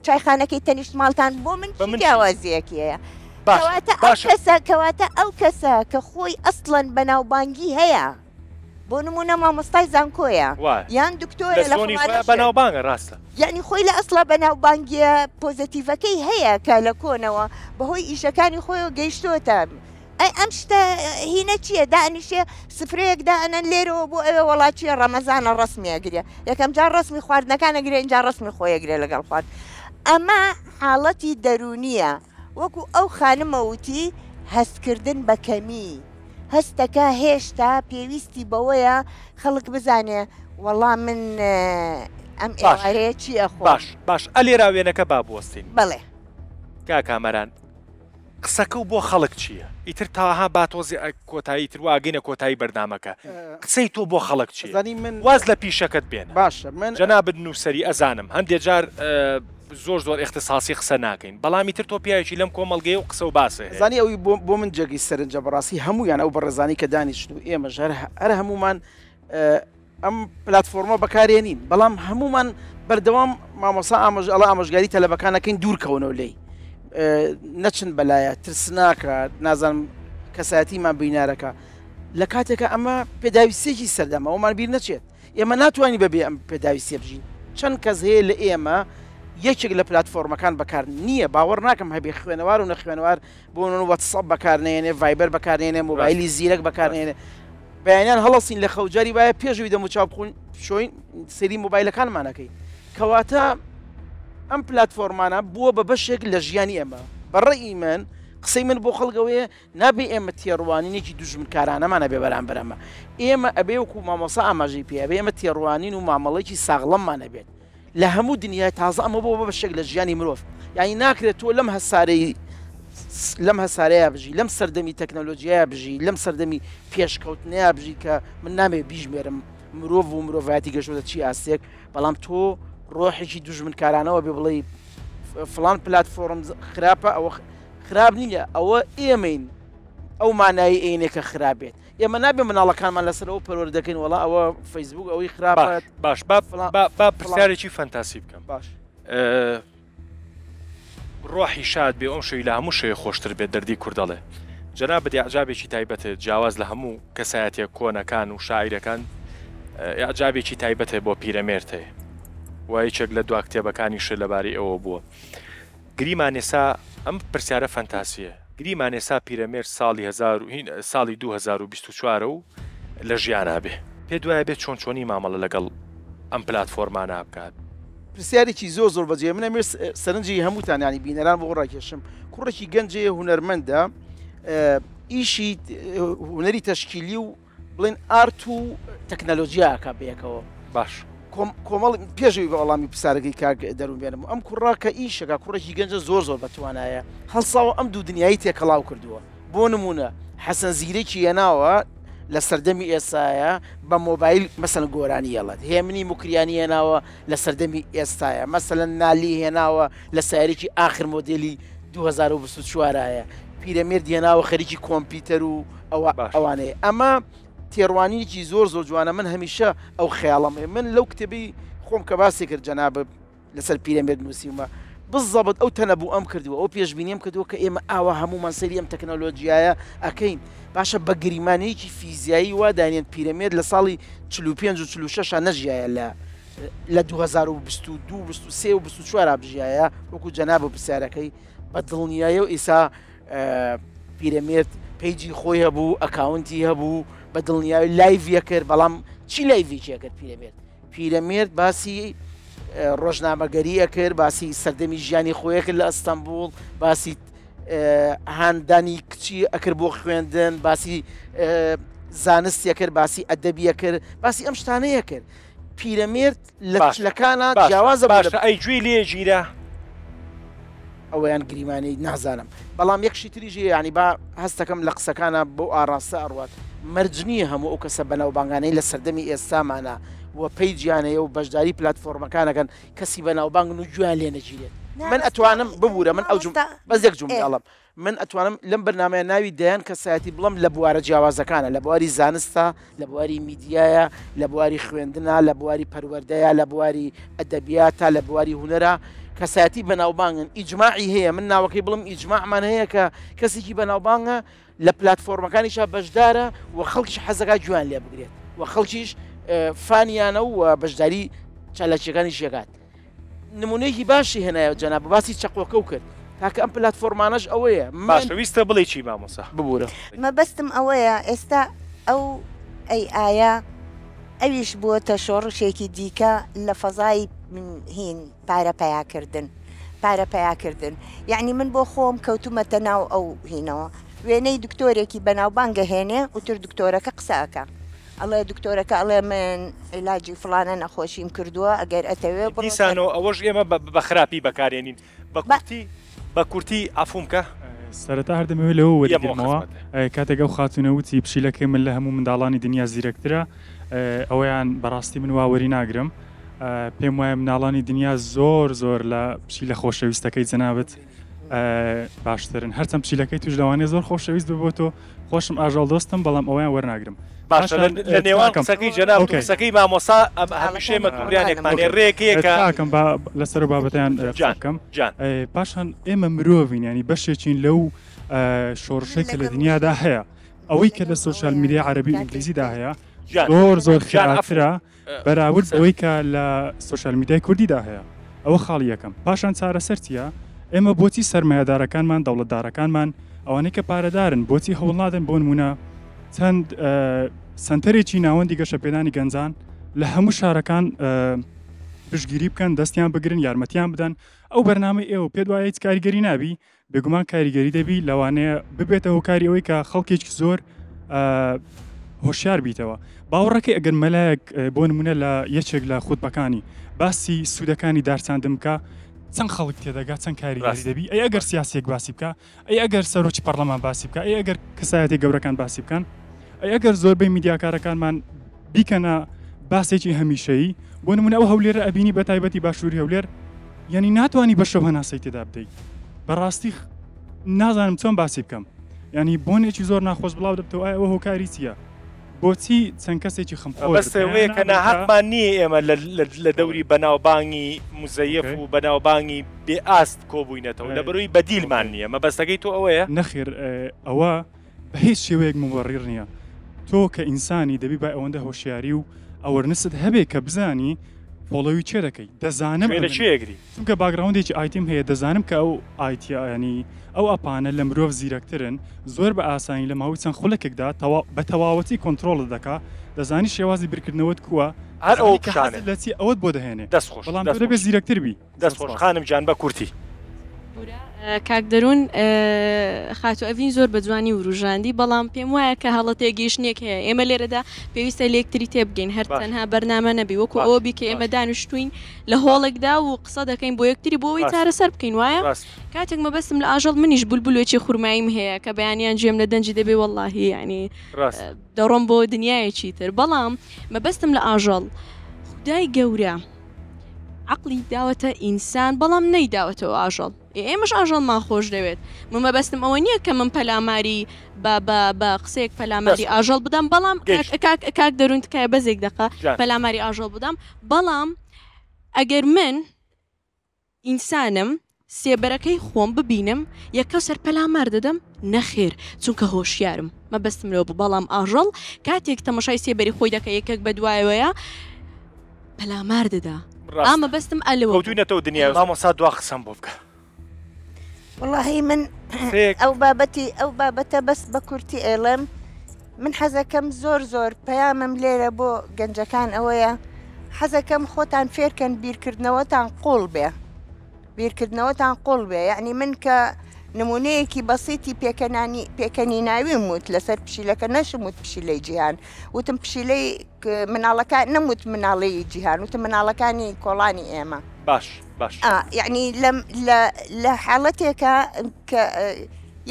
چایخانەکەی تەنیشت ماڵتان بۆ من بە چ من چی؟ جیاوازییەکی هەیە؟ باشە کەواتە ئەو باشە. کەسە کەواتە ئەو کەسە کە خۆی ئەسڵەن بەناوبانگی هەیە بۆ نمونە مامۆستای زانکۆیە وایە یان لە دکتۆرە لە زۆنی فڵانە خۆیا شوێن بەناوبانگە ڕاستە. یەعنی خۆی لە ئەسڵا بەناوبانگیە پۆزەتیڤەکەی هەیە کە لە کۆنەوە بەهۆی ئیشەکانی خۆیەوە گەیشتۆتە ئەی ئەم شتە هینە چییە دانیشێ سفرەیەک دائەنەن لێرەوە بۆ ئەوێ وەڵا چییە ڕەمەزانە ڕەسمی ئەگرێ یەکەم جار ڕەسمی خواردنەکان ئەگرێ ئینجا ڕەسمی خۆی ئەگرێ لەگەڵ خوارد ئەمە حاڵەتی دەروونیە وەکو ئەو خانمە وتی هەستکردن بە کەمی هەستەکە هێشتا پێویستی بەوەیە خەڵک بزانێ وەڵا من ئەم باش ئێوارەیە چی ئەخۆم. باش باش ئەلێرا وێنەکە با بوەستین. بەڵێ. کاک کامەران قسەکەو بۆ خەڵک چییە؟ ئیتر تاها با تۆزێ کۆتایی ئیتر وا ئەگەینە کۆتایی بەرنامەکە قسەی تۆ بۆ خەڵک چییە؟ ئەزانی من واز لە پیشەکەت بێنە. باشە من. جەنابت نووسەری ئەزانم هەندێ جار زۆر زۆر ئیختساسی قسە ناکەین بەڵام ئیتر تۆ پیاوێکی لەم کۆمەڵگەیە و قسە و باسێ هەیە. ئەزانی ئەوی بۆ بۆ من جێگەی سەرنجە بەڕاستی هەموویان ئەو بەڕێزانەی کە دانیشتن و ئێمەش هەر هەر هەموومان ئەم پلاتفۆرمە بەکارێنین بەڵام هەموومان بەردەوام مامۆسا ئامۆژ ئەڵە ئامۆژگاری تەلەبەکان ئەکەین دوور کەونەوە لێی نەچن بەلایە ترسناکە نازانم کەسایەتیمان بینارەکە لە کاتێکە ئەمە پێداویستێکی سەردەمە ئەومان بیر نەچێت ئێمە ناتوانین بەبێ ئەم پێداویستیە بژین. چەند کەس هەیە لە ئێمە یەکێک لە پلاتفۆرمەکان بەکار نییە، باوەڕ ناکەم هەبێ خوێنەوار و نەخوێنەوار بۆ نمونە وەتسئەپ بەکار نەیەنێ، ڤایبەر بەکار نەیەنێ، مۆبایلی زیرەک بەکار نەیەنێ. بەیانیان هەڵەسین لە خەو جاری وایە پێش ئەوی دەموچاو بخۆین بشۆین سەیری مۆبایلەکانمان ئەکەین. کەواتە ئەم پلاتفۆرمانە بووە بە بەشێک لە ژیانی ئێمە. بە ڕەئی من قسەی من بۆ خەڵک ئەوەیە نابێ ئێمە تێڕوانینێکی دوژمنکارانەمان هەبێ بەرامبەر ئەمە. ئێمە ئەبێ وەکو مامۆستا ئاماژەی پێ ئەبێ ئێمە تێڕوانین و مامەڵەیەکی ساغڵەممان هەبێت. لە هەموو دنیای تازە ئەمە بۆ بە بەشێک لە ژیانی مرۆڤ. یانی ناکرێت تۆ لەم هەسارەی لەم هەسارەیە بژی، لەم سەردەمی تەکنەلۆجیایە بژی، لەم سەردەمی پێشکەوتنەیە بژی کە من نامەوێ بیژمێرم مرۆڤ و مرۆڤایەتی گەشتۆتە چی ئاستێک، بەڵام تۆ ڕۆحێکی دوژمنکارانەوە بێ بڵێی فڵان پلاتفۆرم خراپە ئەوە خراپ نییە ئەوە ئێمەین ئەو مانایی ئەینێ کە خراپ بێت ئێمە نابێ مناڵەکانمان لەسەر ئەو پەروەردە دەکەین وەڵا ئەوە فەیسبوک ئەوەی خراپە باش با با پرسیارێکی فەنتاسی بکەم باش ڕۆحی شاد بێ ئەم شەوی لە هەموو شەوێ خۆشتر بێت دەردی کورد دەڵێ جەنابت ئیعجابێکی تایبەتت جیاواز لە هەموو کەسایەتیە کۆنەکان و شاعیرەکان ئیعجابێکی تایبەت هەیە بۆ پیرەمێرد هەیە و یەکێک لە دوا کتێبەکانیشت لەبارەی ئەوە بووە گریمان ئێسا ئەم پرسیارە فەنتاسیە گریمان ئێسا پیرەمێرد ساڵی هەزار و هین ساڵی 2024 و لە ژیانا بێ پێت وایە بێ چۆن چۆنی مامەڵە لەگەڵ ئەم پلاتفۆرمانە بکات؟ پرسیارێکی زۆر زۆر بەجێ من ئەمێ سەرنجی هەمووتان ینی بینەران بۆ ڕاکێشم کوڕێکی گەنجێ هونەرمەندە ئیشی هونەری تەشکیلی و بڵێن ئارت و تەکنەلۆجیا ئەکا بەیەکەوە. باش. کۆمەڵ پێشەوی بە وەڵامی پرسیارەکەی کاک دەروون بێنم ئەم کوڕە کە ئیشەکە کوڕێکی گەنجە زۆر زۆر بەتوانایە هەڵساوە ئەم دوو دنیایی تێکەڵاو کردووە بۆ نمونە حەسەن زیرەکی هێناوە لە سەردەمی ئێستاە بە مۆبایل مەسەن گۆرانی ئەڵێت هێمنی موکریانی هێناوە لە سەردەمی ئێستاە مەسەلەن نالی هێناوە لە سەیارەیەکی ئاخر مۆدێلی 2024 ە پیرەمێرد هێناوە خەریکی کۆمپیوتەر و ئەوە ئەوانەیە ئەمە تێڕوانینێکی زۆر زۆر جوانە من هەمیشە ئەو خەیاڵم هەیە من لەو کتێبەی خۆم کە باسی کرد جەنابت لەسەر پیرەمێرد نووسیومە بزەبت ئەو تەنەبوو ئەم کردووە ئەو پێشبینیم کردووە کە ئێمە ئاوا هەموومان سەیری ئەم تەکنەلۆجیایە ئەکەین باشە بە گریمانەیەکی فیزیایی وا دانێن پیرەمێرد لە ساڵی 45 و 46 نەژیایە لە لە 2022 23 و 24 بژیایە وەکو جەناب و پرسیارەکەی بە دڵنیایە و ئیسا پیرەمێرد page ی خۆی هەبوو account ی هەبوو بە دڵنیایی live یەکرد بەڵام چی live ێکی ئەکرد پیرەمێرد پیرەمێرد باسی ڕۆژنامەگەری ئەکرد باسی سەردەمی ژیانی خۆی کرد لە ئەستەمبوڵ باسی هاندانی کچی ئەکرد بۆ خوێندن باسی زانستی کرد باسی ئەدەبیە کرد باسی ئەم شتانەیە کرد پیرەمێرد لە چلەکانا جیاوازە بۆ باشە ئەی گوێی لێ گیرا؟ ئەوەیان گریمانەی نازانم بەڵام یەک شتی تریش هەیە یانی با هەستەکەم لە قسەکانا بەو ئاڕاستە ئەڕوات مەرج نییە هەموو ئەو کەسە بەناوبانگانەی لە سەردەمی ئێستامانا و page یان هەیە و بەشداری پلاتفۆرمەکانەکەن کەسی بەناوبانگن و گوێیان لێ نەگیرێت. من ئەتوانم ببورە من ئەو بەس یەک جوملە ئەڵێم من ئەتوانم لەم بەرنامەیە ناوی دەیان کەسایەتی بڵێم لە بوارە جیاوازەکانە لە بواری زانستە لە بواری میدیایە لە بواری خوێندنە لە بواری پەروەردەیە لە بواری ئەدەبیاتە لە بواری هونەرە کەسایەتی بەناوبانگن ئیجماعی هەیە من ناوەکەی بڵم ئیجماعمان هەیە کە کەسێکی بەناوبانگە لە پلاتفۆرمەکانیشا بەشدارە و خەڵکیش حەزەکات گوێیان لێ بگرێت و خەڵکیش فانیانە و بەشداری چالاکیەکانیش یەکات. نمونەیەکی باشی هێنایەوە جەناب باسی چەقۆکە و کرد کاکە ئەم پلاتفۆرمانەش ئەوەیە باشە ویستە بڵێی چی مامۆستا؟ ببورە. مەبەستم ئەوەیە ئێستا ئەو ئەی ئایە ئەویش بووەتە شۆڕشێکی دیکە لە فەزای هین پارە پەیاکردن پارە پەیاکردن یەعنی من بۆ خۆم کەوتومەتە ناو ئەو هینەوە وێنەی دکتۆرێکی بەناوبانگ ئەهێنێ ئوتر دکتۆرەکە قسە ئەکا ئەڵێ دکتۆرەکە ئەڵێ من عیلاجی فڵانە نەخۆشیم کردووە ئەگەر ئەتەوێ بڕۆ سەر. دیسانەوە ئەوەش ئێمە بە خراپی بەکارێنین بە کورتی بە کورتی عەفوم کە. سەرەتا هەر دەمەوێت لەوە یەمەوە وەریگرمەوە خزمەتت. کاتێک ئەو خاتوونە وتی پشیلەکەی من لە هەموو منداڵانی دنیا زیرەکترە ئەوەیان بەڕاستی من وا وەری ناگرم پێم وایە مناڵانی دنیا زۆر زۆر لە پشیلە خۆشەویستەکەی جەنابت باشترن هەرچەند پشیلەکەی توش لەوانەیە زۆر خۆشەویست بێ بۆ تۆ خۆشم ئاژەڵ دۆستم بەڵام ئەویان وەرناگرم باشە لە نێوان قسەکەی جەناب و قسەکەی مامۆسا هەمیشە ئێمە دووڕیانێکمان هەیە ڕێکەیە کە تاکەم با لەسەر ئەو بابەتەیان قسە بکەم پاشان ئێمە مرۆڤین ینی بەشێکین لەو شۆڕشەی کە لە دنیادا هەیە ئەوەی کە لە سۆشیال میدیای عەرەبی و ئینگلیزیدا هەیە زۆر زۆر خێراترە بەراورد بەوەی کە لە سۆشیال میدیای کوردیدا هەیە. ئەوە خاڵی یەکەم. پاشان چارەسەر چییە؟ ئێمە بۆچی سەرمایەدارەکانمان، دەوڵەتدارەکانمان، ئەوانەی کە پارەدارن بۆچی هەوڵنادەن بۆ نموونە چەند سەنتەرێکی ناوەندی گەشەپێدانی گەنجان لە هەموو شارەکان پشتگیری بکەن، دەستیان بگرن، یارمەتیان بدەن. ئەو بەرنامەی ئێوە پێت وایە هیچ کاریگەری نابی؟ بێگومان کاریگەری دەبی، لەوانەیە ببێتە هۆکاری ئەوەی کە خەڵکێکی زۆر هۆشیار بیتەوە. باوەڕەکەی ئەگەر مەلایەک بۆ نمونە لە یەکێک لە خوتبەکانی باسی سوودەکانی دارچاندن بکا چەند خەڵک تێدەگا چەند کاریگەری دەبی؟ ئەی ئەگەر سیاسیەک باسی بکا؟ ئەی ئەگەر سەرۆکی پەڕلەمان باسی بکا؟ ئەی ئەگەر کەسایەتی گەورەکان باسی بکەن؟ ئەی ئەگەر زۆربەی میدیاکارەکانمان بیکەنە باسێکی هەمیشەیی بۆ نمونە ئەو هەولێرە ئەبینی بە تایبەتی باشووری هەولێر یعنی ناتوانانی بە شەو هەناسەی تێدا بدەیت بەڕاستی نازانم چۆن باسی بکەم یعنی بۆنێکی زۆر ناخۆش بڵاو دەبتەوە ئایا ئەوە هۆکاری چییە بۆچی چەند کەسێکی خەمخۆر مەبەست ئەوەیە کە ناهەقمان نییە ئێمە لە دەوری بەناوبانگی موزەیەف و بەناوبانگی بێ ئاست کۆبووینەتەوە لەبەرئەوەی بەدیلمان نییە مەبەستەکەی تۆ ئەوەیە؟ نەخێر ئەوە بە هیچ شێوەیەک موبەڕیر نییە. تۆ کە ئینسانی دەبی با ئەوەندە هۆشیاری و awareness ت هەبێ کە بزانی follow ی کێ دەکەی. دەزانم گوێ لە ئەمن کێ ئەگری؟ چونکە background ێکی IT م هەیە دەزانم کە ئەو IT ە یانی ئەو app انە لە مرۆڤ زیرەکترن زۆر بە ئاسانی لە ماوەی چەند خولەکێکدا تەوا بە تەواوەتی کۆنترۆڵت دەکا دەزانی شێوازی بیرکردنەوەت کووە هەر ئەوە دەزانی کە پیشانێ. حەزت لە چیە ئەوەت بۆ دەهێنێ دەست خۆش بەڵام تۆ دەست دەبێ خۆش. زیرەکتر بی. دەست خۆش خانم گیان بە کورتی. کاک دەروون خاتوو ئەڤین زۆر بە جوانی وروژاندی بەڵام پێم وایە کە هەڵە تێگەیشتنێک هەیە ئێمە لێرەدا پێویستە لێکتری تێبگەین هەر تەنها بەرنامە نەبی وەکو ئەوە بی کە ئێمە دانیشتوین لە هۆڵێکدا و قسە دەکەین بۆ یەکتری بۆ ئەوەی چارەسەر بکەین وایە کاتێک مەبەستم لە ئاژەڵ منیش بولبولێکی خورماییم هەیە کە بەیانیان گوێم لە دەنگی دەبێ وەڵاهی یانی دەڕۆم بۆ دنیایەکی تر بەڵام مەبەستم لە ئاژەڵ خودای گەورە عەقڵی داوەتە ئینسان بەڵام نەیداوەتەوە ئاژەڵ ئێ ئێمەش ئاژەڵمان خۆش دەوێت من مەبەستم ئەوە نییە کە من پەلاماری بە بە بە قسەیەک پەلاماری ئاژەڵ بدەم بەڵام کاک کاک دەروون تکایە بەزێک دەقە پەلاماری ئاژەڵ بدەم بەڵام ئەگەر من ئینسانم سێبەرەکەی خۆم ببینم یەکەوسەر پەلامار دەدەم؟ نەخێر چونکە هۆشیارم مەبەستم لەوە بوو بەڵام ئاژەڵ کاتێک تەمەشای سێبەری خۆی دەکە یەکێک بەدوایەوەیە پەلامار دەدا ئا مەبەستم ئە لەوە بوو. کەوتوینەتەوە دنیای مامۆستا دوا قسەم بۆ بکە. وەڵاهی من قسەیەک. ئەو بابەتی ئەو بابەتە بەس بە کورتی ئەیڵێم من حەزەکەم زۆر زۆر پەیامم لێرە بۆ گەنجەکان ئەوەیە حەزەکەم خۆتان فێرکەن بیرکردنەوەتان قوڵ بێ بیرکردنەوەتان قوڵ بێ یعنی من کە نمونەیەکی بەسیتی پێکەنانی پێکەنیناویم وت لەسەر پشیلەکە نەشم وت پشیلەی جیهان وتم پشیلەی مناڵەکان نەموت مناڵی جیهان وتم مناڵەکانی کۆڵانی ئێمە باش باش یعنی لەم لە لە حاڵەتێکە کە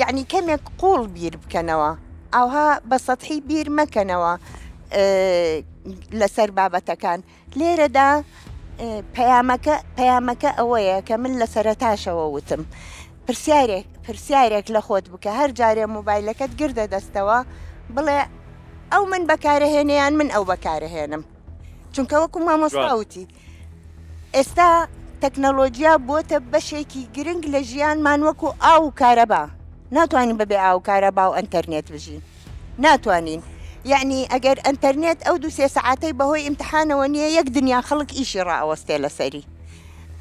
یعنی کەمێک قوڵ بیر بکەنەوە ئاوها بە سەتحی بیر مەکەنەوە. لەسەر بابەتەکان لێرەدا پەیامەکە پەیامەکە ئەوەیە کە من لە سەرەتاشەوە وتم پرسیارێک پرسیارێک لە خۆت بکە هەر جارێ مۆبایلەکەت گردە دەستەوە بڵێ ئەو من بەکارەهێنێ یان من ئەو بەکارەهێنم چونکە وەکو مامۆستا وتی ئێستا تەکنەلۆجیا بۆتە بەشێکی گرنگ لە ژیانمان وەکو ئاو و کارەبا ناتوانین بەبێ ئاو و کارەبا و ئەتەرنێت بژین ناتوانین یعنی ئەگەر ئەتەرنێت ئەو دو سێ سەعاتەی بەهۆی ئیمتحانەوە نییە یەک دنیا خەڵک ئیشی ڕائەوەستێ لەسەری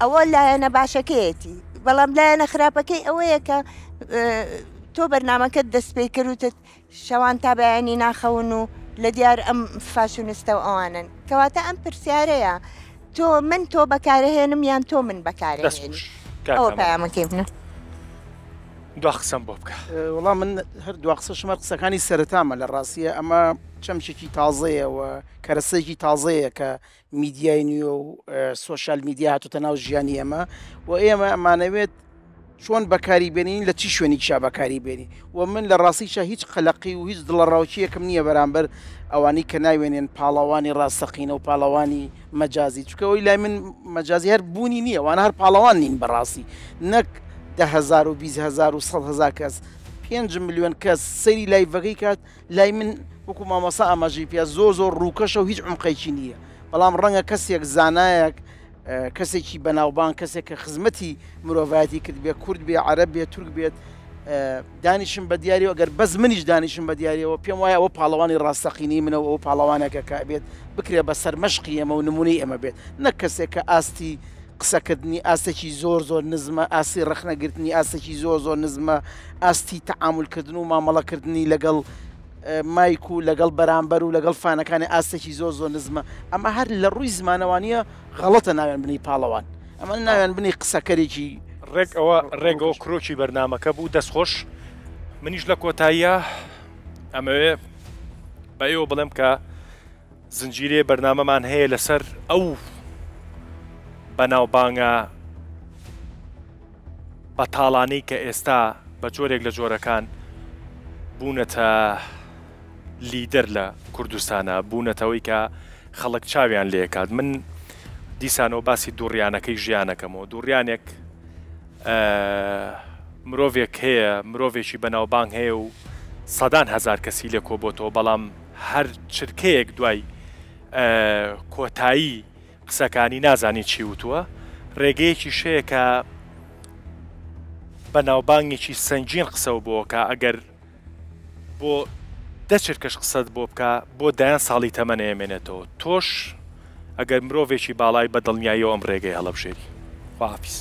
ئەوە لایەنە باشەکەیەتی بەڵام لایەنە خراپەکەی ئەوەیە کە تۆ بەرنمەکەت دەست پێ کردوتت شەوان تا بەیانی ناخەون و لە دیار ئەم فاشونستە و ئەوانن کەواتە ئەم پرسیارەیە تۆ من تۆ بەکارهێنم یان تۆ من بەکارهێنی ئەوە پەیامەکەی منە. دوا قسەم بۆ بکە. وەڵا من هەر دوا قسەشم هەر قسەکانی سەرەتامە لە ڕاستیە ئەمە چەمکێکی تازەیە و کەرەسەیەکی تازەیە کە میدیای نوێ و سۆشیال میدیا هاتوتە ناو ژیانی ئێمە و ئێمە ئەمانەوێت چۆن بەکاری بێنین لە چی شوێنێکیشا بەکاری بێنین و من لە ڕاستیشا هیچ قەلەقی و هیچ دڵەڕاوکییەکم نییە بەرامبەر ئەوانەی کە ناوێنێن پاڵەوانی ڕاستەقینە و پاڵەوانی مەجازی چونکە ئەوەی لای من مەجازی هەر بوونی نییە وانە هەر پاڵەوان نین بەڕاستی نەک 10هزار و 20هزار و 100 هزار کەس 5 ملیۆن کەس سەیری لایڤەکەی کات لای من وەکو مامۆستا ئاماژەی پێ زۆر زۆر ڕووکەشە و هیچ عمقێکی نییە بەڵام ڕەنگە کەسێک زانایەک کەسێکی بەناوبانگ، کەسێک کە خزمەتی مرۆڤایەتی کردبێ، کورد بێ، عەرەب بێ، تورک بێت، دانیشم بە دیاریەوە، ئەگەر بەس منیش دانیشم بە دیاریەوە، پێم وایە ئەوە پاڵەوانی ڕاستەقینەی منە و ئەوە پاڵەوانێکە کە ئەبێت بکرێ بە سەرمەشقی ئێمە و نموونەی ئێمە بێت، نەک کەسێک کە ئاستی قسەکردنی ئاستێکی زۆر زۆر نزمە، ئاستی ڕەخنەگرتنی ئاستێکی زۆر زۆر نزمە، ئاستی تەعامولکردن و مامەڵەکردنی لەگەڵ مایک و لەگەڵ بەرامبەر و لەگەڵ فانەکانی ئاستێکی زۆر زۆر نزمە ئەمە هەر لە ڕووی زمانەوانیە غەڵەتە ناویان بنی پاڵەوان ئەمە ناویان بنی قسەکەرێکی ڕێک ئەوە ڕێگەوە کرۆکی بەرنمەکە بوو دەست خۆش منیش لە کۆتاییە ئەمەوێ بە ئێوە بڵێم کە زنجیرەیە بەرنامەمان هەیە لەسەر ئەو بەناوبانگە بەتاڵانەی کە ئێستا بە جۆرێک لە جۆرەکان بوونەتە لیدەر لە کوردستانە بوونەتەوەی کە خەڵک چاویان لێکات من دیسانەوە باسی دووڕیانەکەی ژیانەکەمەوە دووڕیانێک مرۆڤێک هەیە مرۆڤێکی بەناوبانگ هەیە و سەدان هەزار کەسی لێ کۆبۆتەوە بەڵام هەر چرکەیەک دوای کۆتایی قسەکانی نازانی چی وتووە ڕێگەیەکیش هەیە کە بەناوبانگێکی سەنگین قسەو بۆ کە ئەگەر بۆ دە چرکەش قسەت بۆ بکە بۆ دایان ساڵی تەمەنە ئێمێنێتەوە تۆش ئەگەر مرۆڤێکی باڵای بە دڵنیاییەوە ئەم ڕێگەی هەڵەبژێری خواحافیز.